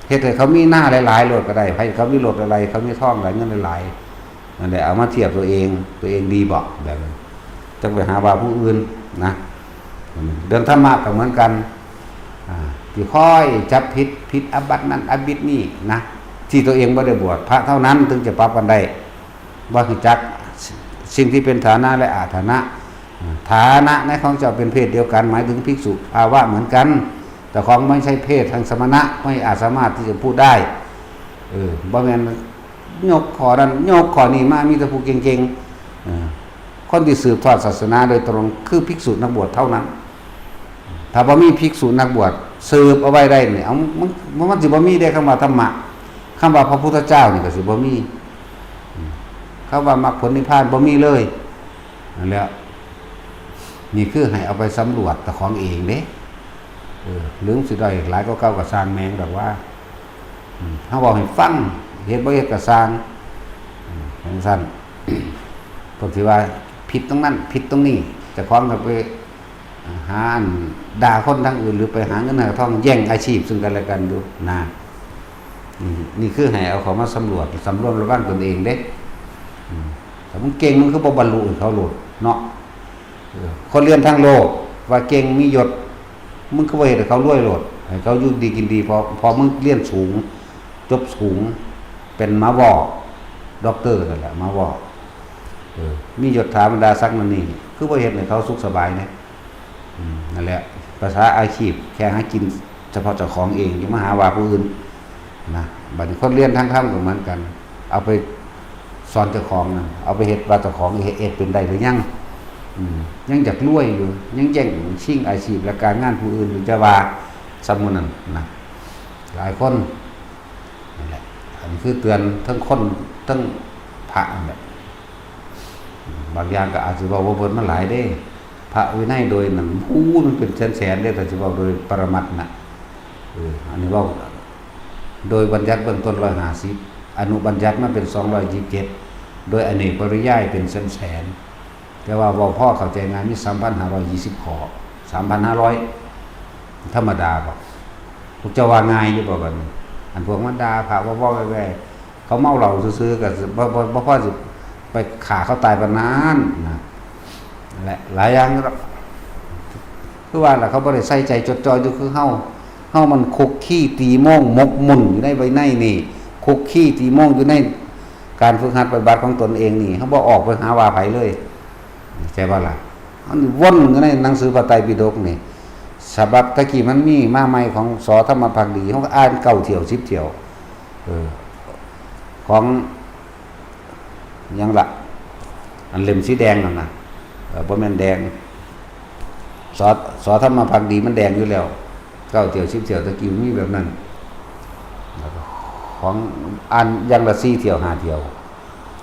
เฮ็ดให้เขามีนาหลายๆโลดก็ได้ ให้เขามีรถหลายๆ เขามีทองหลาย เงินหลายๆ นั่นแหละ เอามาเทียบตัวเอง ตัวเองดีบ่ แบบนั้น จักไปหาว่าผู้อื่นนะ เรื่องธรรมะก็เหมือนกัน อ่า ที่คอยจับผิด ผิดอาบัตินั่นอาบัตินี่นะ ที่ตัวเองบ่ได้บวช พระเท่านั้นถึงจะปรับกันได้ ว่าคือจักสิ่งที่เป็นฐานะและอาฐานะ ฐานะในของเจ้าเป็นเพศเดียวกัน หมายถึงภิกษุภาวะเหมือนกัน แต่ของไม่ใช่เพศทางสมณะ ไม่อาจสามารถที่จะพูดได้ เออ บ่แม่นยกข้อนั้น ยกข้อนี้มา มีแต่ผู้เก่งๆ เออ คนที่สืบทอดศาสนาโดยตรงคือภิกษุนักบวชเท่านั้น ถ้าบ่มีภิกษุนักบวชสืบเอาไว้ได้นี่ เอา มัน มันสิบ่มีได้คำว่าธรรมะ คำว่าพระพุทธเจ้านี่ก็สิบ่มี อืม คำว่ามรรคผลนิพพานบ่มีเลย นั่นแหละ นี่คือให้เอาไปสำรวจเจ้าของเองเด้ เออ หรือสิด้อยหลายกว่าเก่าก็ซ่างแม่งดอกว่า อืม เฮาเว้าให้ฟัง เฮ็ดบ่เฮ็ดก็ซ่าง อืม จั่งซั้น พวกที่ว่าผิดตรงนั้น ผิดตรงนี้ เจ้าของก็ไป หาอันด่าคนทางอื่น หรือไปหาเงินหาทองแย่งอาชีพซึ่งกันและกันอยู่นะ นี่ นี่คือให้เอาเขามาสำรวจ สำรวจระวังตนเองเด้ อืม ถ้ามึงเก่งมึงคือบ่บรรลุให้เขาโลดเนาะ เออ คนเรียนทางโลก ว่าเก่งมียศ มึงคือบ่เฮ็ดให้เขารวยโลด ให้เขาอยู่ดีกินดี พอ พอมึงเรียนสูง จบสูง เป็นหมอวอ ด็อกเตอร์นั่นแหละ หมอวอ เออ มียศถาบรรดาศักดิ์นั่นนี่ คือบ่เฮ็ดให้เขาสุขสบายเนี่ย อืม นั่นแหละ ภาษาอาชีพ แค่หากินเฉพาะเจ้าของเอง อย่ามาหาว่าผู้อื่นนะ บัดนี้คนเรียนทางธรรมก็เหมือนกัน เอาไปสอนเจ้าของนะ เอาไปเฮ็ดว่าเจ้าของเฮ็ด เฮ็ดเป็นได้หรือยัง อืม ยังอยากรวยอยู่ ยังแย่งชิงอาชีพและการงานผู้อื่นอยู่ จะว่าสำหรับนั้นนะ หลายคน นั่นแหละ อันนี้คือเตือนทั้งคนทั้งพระนั่นแหละ บางอย่างก็อาจสิเว้าบ่เบิด มันหลายเด้ พระวินัยโดยนั่น อู้ มันเป็นแสนๆเด้ ถ้าสิเว้าโดยปรมัตถ์น่ะ เออ อันนี้เว้าโดยบัญญัติเบื้องต้นร้อยห้าสิบ อนุบัญญัติมาเป็นสองร้อยยี่สิบเจ็ด โดยอเนกปริยายเป็นแสนๆ แต่ว่าเว้าพอเข้าใจง่าย มีสามพันห้าร้อยยี่สิบข้อ สามพันห้าร้อย ธรรมดาบ่ พวกเจ้าว่าง่ายอยู่บ่บัดนี้ อันพวกมาด่าพระว่าเว้าแว่ๆ เขาเมาเหล้าซื่อๆ ก็บ่ บ่ บ่พอสิไปฆ่าเขาตายปานนั้นนะ และหลายอย่างอยู่ดอก คือว่าล่ะ เขาบ่ได้ใส่ใจจดจ่ออยู่คือเฮา เฮามันคุกคีตีโมงหมกมุ่นอยู่ในวินัยนี่ คุกคีตีโมงอยู่ในการฝึกหัดปฏิบัติของตนเองนี่ เฮาบ่ออกไปหาว่าไผเลย เข้าใจบ่ล่ะ มันวนอยู่ในหนังสือพระไตรปิฎกนี่ ฉบับตะกี้มันมีมาใหม่ของ ส.ธรรมภักดี เฮาก็อ่านเก้าเที่ยว สิบเที่ยว เออ ของหยังล่ะ อันเล่มสีแดงนั่นน่ะ เออ บ่แม่นแดง ส.ส.ธรรมภักดีมันแดงอยู่แล้ว เก้าเที่ยว สิบเที่ยว ตะกี้มันมีแบบนั้น แล้วก็ของอ่านอย่างละสี่เที่ยว ห้าเที่ยว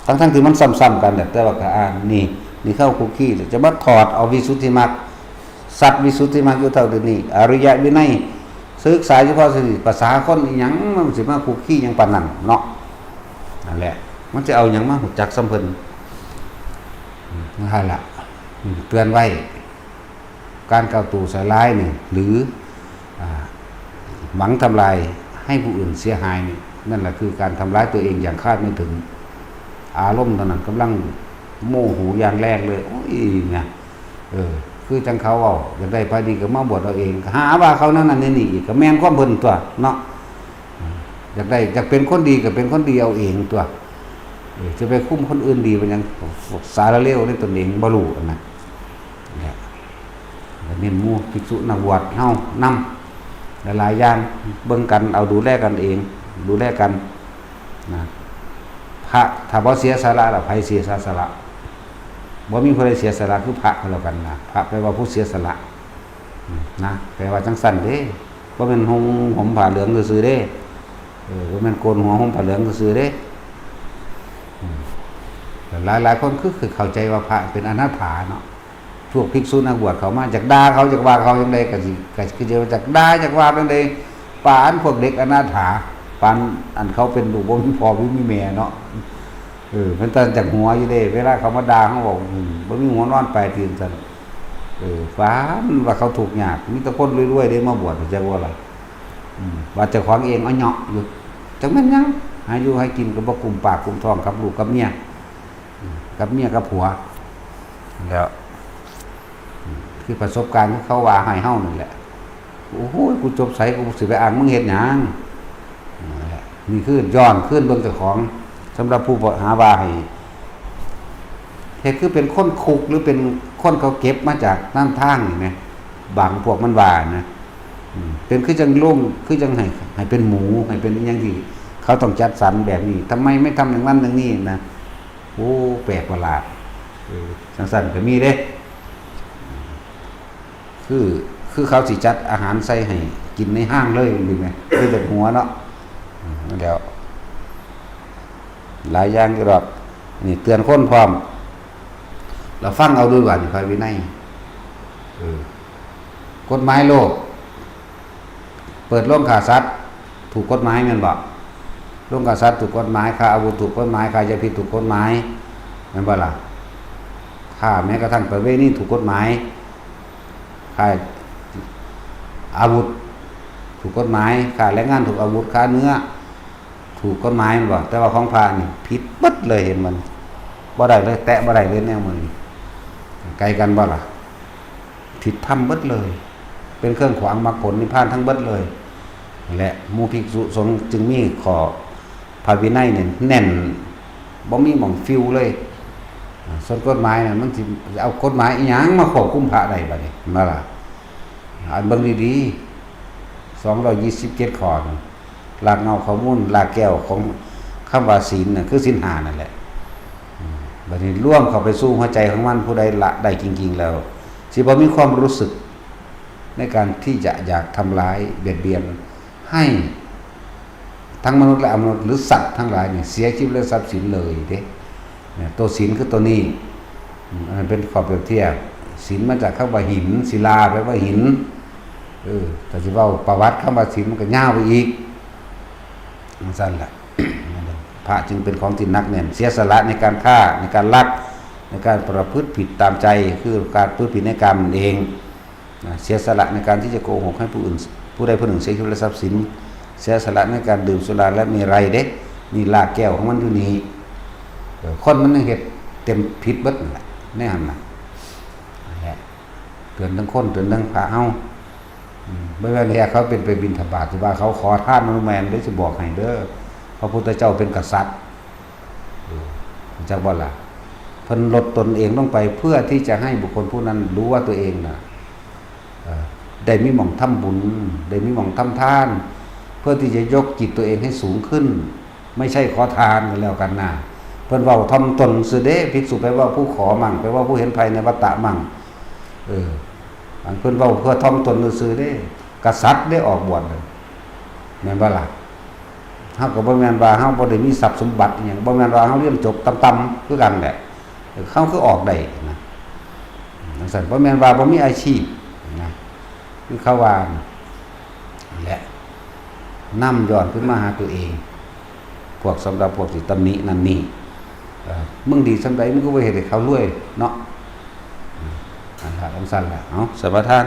ทั้งๆที่มันซ้ำๆกันแหละ แต่ว่าก็อ่าน นี่ นี่เข้าคุกคีแล้ว จะมาถอดเอาวิสุทธิมรรค ซัดวิสุทธิมรรคอยู่เท่าเดี๋ยวนี้ อริยวินัย ศึกษาเฉพาะสิ ภาษาคนอีหยัง มันสิมาคุกคีหยังปานนั้นเนาะ นั่นแหละ มันจะเอาหยังมาฮู้จักส่ำเพิ่น นั่นล่ะ เตือนไว้ การกล่าวตู่ใส่ร้ายนี่ หรือ อ่า หวังทำลายให้ผู้อื่นเสียหายนี่ นั่นแหละคือการทำร้ายตัวเองอย่างคาดไม่ถึง อารมณ์ตอนนั้นกำลังโมโหอย่างแรงเลย โอ้ย เนี่ย เออ คือจังเขาเอา อยากได้พระดีก็มาบวชเอาเอง หาว่าเขานั่นนั่นนี่นี่อีก ก็แม่นความเพิ่นตัวเนาะ อยากได้ อยากเป็นคนดีก็เป็นคนดีเอาเองตัว เออ จะไปคุมคนอื่นดีมันยัง สารเลวในตนเองบ่รู้นะ เนี่ย แล้วเน้นหมู่ภิกษุนักบวชเฮานำ หลายๆอย่าง เบิ่งกัน เอาดูแลกันเอง ดูแลกัน นะ พระถ้าบ่เสียสละล่ะ ไผเสียสละ บ่มีผู้ใดเสียสละคือพระก็แล้วกันนะ พระแปลว่าผู้เสียสละ นะ แปลว่าจังซั่นเด้ บ่แม่นห่ม ห่มผ้าเหลืองซื่อๆเด้ เออ บ่แม่นโกนหัวห่มผ้าเหลืองซื่อๆเด้ อืม หลายๆคนคือ คือเข้าใจว่าพระเป็นอนาถาเนาะ พวกภิกษุนักบวชเข้ามา อยากด่าเขา อยากว่าเขาจังใดก็สิ ก็คือจะอยากด่า อยากว่าจังใด ปานพวกเด็กอนาถา ปานอันเขาเป็นลูกบ่มีพ่อบ่มีแม่เนาะ เออ เพิ่นตาจักหัวอยู่เด้ เวลาเขามาด่าเขาบอก อืม บ่มีหัวนอนปลายเตียงซั่น เออ ปานว่าเขาทุกข์ยาก มีแต่คนรวยๆเด้มาบวช จักว่าล่ะ อืม ว่าเจ้าของเองเอาเหยาะอยู่ จักแม่นหยัง หาอยู่หากินก็บ่กุ้มปากกุ้มท้องกับลูกกับเมีย อืม กับเมียกับผัว แล้ว อืม คือประสบการณ์ที่เขาว่าให้เฮานั่นแหละ โอ้โห กูจบไส กูสิไปอ้างมึงเฮ็ดหยัง นั่นแหละ นี่คือย้อนคืนเบิ่งเจ้าของ สำหรับผู้หาว่าให้ เฮ็ดคือเป็นคนคุก หรือเป็นคนเขาเก็บมาจากน้ำทางนี่แหม บางพวกมันว่านะ อืม เป็นคือจังลง คือจังให้ ให้เป็นหมู ให้เป็นอิหยังที่เขาต้องจัดสรรแบบนี้ ทำไมไม่ทำอย่างนั้นอย่างนี้นะ โอ้ แปลกประหลาด เออ จังซั่นก็มีเด้ คือ คือเขาสิจัดอาหารใส่ให้กินในห้างเลย มีไหม มีแต่หัวเนาะ อืม นั่นแหล้ว หลายอย่างอยู่ดอก นี่เตือนคนพร้อม แล้วฟังเอาด้วยว่านี่พระวินัย เออ กฎหมายโลก เปิดโรงฆ่าสัตว์ ถูกกฎหมายแม่นบ่ โรงฆ่าสัตว์ถูกกฎหมาย ค้าอาวุธถูกกฎหมาย ค้ายาพิษถูกกฎหมาย แม่นบ่ล่ะ ค้าแม้กระทั่งประเวณีถูกกฎหมาย ค้าอาวุธ ถูกกฎหมาย ค้าแรงงานถูกอาวุธ ค้าเนื้อ ถูกกฎหมายแม่นบ่ แต่ว่าของพระนี่ผิดเบิดเลย เห็นมัน บ่ได้เลย แตะบ่ได้เลยแนวมื้อนี้ ไกลกันบ่ล่ะ ผิดธรรมเบิดเลย เป็นเครื่องขวางมรรคผลนิพพานทั้งเบิดเลย และหมู่ภิกษุสงฆ์จึงมีข้อพระวินัยเนี่ยแน่น บ่มีหม่องฟิวเลย อ่า ส่วนกฎหมายน่ะ มันสิเอากฎหมายอีหยังมาควบคุมพระได้บัดนี้ มาล่ะ อันเบิ่งดีๆ สองร้อยยี่สิบเจ็ดข้อนี่ รากเหง้าข้อมูล รากแก้วของคำว่าศีลน่ะ คือศีลห้านั่นแหละ อืม บัดนี้รวมเข้าไปสู่หัวใจของมัน ผู้ใดละได้จริงๆแล้ว สิบ่มีความรู้สึกในการที่จะอยากทำร้ายเบียดเบียนให้ทั้งมนุษย์และอมนุษย์ หรือสัตว์ทั้งหลายเนี่ย เสียชีวิตและทรัพย์สินเลยเด้ เนี่ย ตัวศีลคือตัวนี้ อืม อันนั้นเป็นข้อเปรียบเทียบ ศีลมาจากคำว่าหิน ศิลาแปลว่าหิน เออ แต่สิเว้าประวัติคำว่าศีลมันก็ยาวไปอีก จั่งซั่นล่ะ พระจึงเป็นของที่หนักแน่น เสียสละในการฆ่า ในการลัก ในการประพฤติผิดตามใจ คือการประพฤติผิดในกามนั่นเอง นะ เสียสละในการที่จะโกหกให้ผู้อื่น ผู้ใดผู้หนึ่งเสียชีวิตและทรัพย์สิน เสียสละในการดื่มสุราและเมรัยเด้ นี่รากแก้วของมันอยู่นี่ เออ คนมันยังเฮ็ดเต็มผิดเบิดนั่นแหละ ในหั่นน่ะ นั่นแหละ เตือนทั้งคน เตือนทั้งพระเฮา อืม บ่แม่นแท้เขาเป็นไปบิณฑบาต สิว่าเขาขอทาน มันแม่นเด้อ สิบอกให้เด้อ พระพุทธเจ้าเป็นกษัตริย์ เออ รู้จักบ่ล่ะ เพิ่นลดตนเองลงไปเพื่อที่จะให้บุคคลผู้นั้นรู้ว่าตัวเองน่ะ เอ่อ ได้มีหม่องทำบุญ ได้มีหม่องทำทาน เพื่อที่จะยกจิตตัวเองให้สูงขึ้น ไม่ใช่ขอทานกันแล้วกันนะ เพิ่นเว้าถ่อมตนซื่อเด้ ภิกษุไปเว้าผู้ขอมั่ง ไปเว้าผู้เห็นภัยในวัฏฏะมั่ง เออ อันเพิ่นเว้าเพื่อถ่อมตนซื่อเด้ กษัตริย์ได้ออกบวชเลย แม่นบ่ล่ะ เฮาก็บ่แม่นว่าเฮาบ่ได้มีทรัพย์สมบัติอิหยัง บ่แม่นว่าเฮาเรียนจบต่ำๆคือกันแหละ เฮาคือออกได้นะ จั่งซั่น บ่แม่นว่าบ่มีอาชีพนะ คือเขาว่านั่นแหละ นำย้อนขึ้นมาหาตัวเอง พวก สำหรับพวกที่ตำหนินั่นนี่ เอ่อ มึงดีส่ำใด มึงก็บ่เฮ็ดให้เขารวยเนาะ อืม อันละ จั่งซั่นล่ะ เอา สมาทาน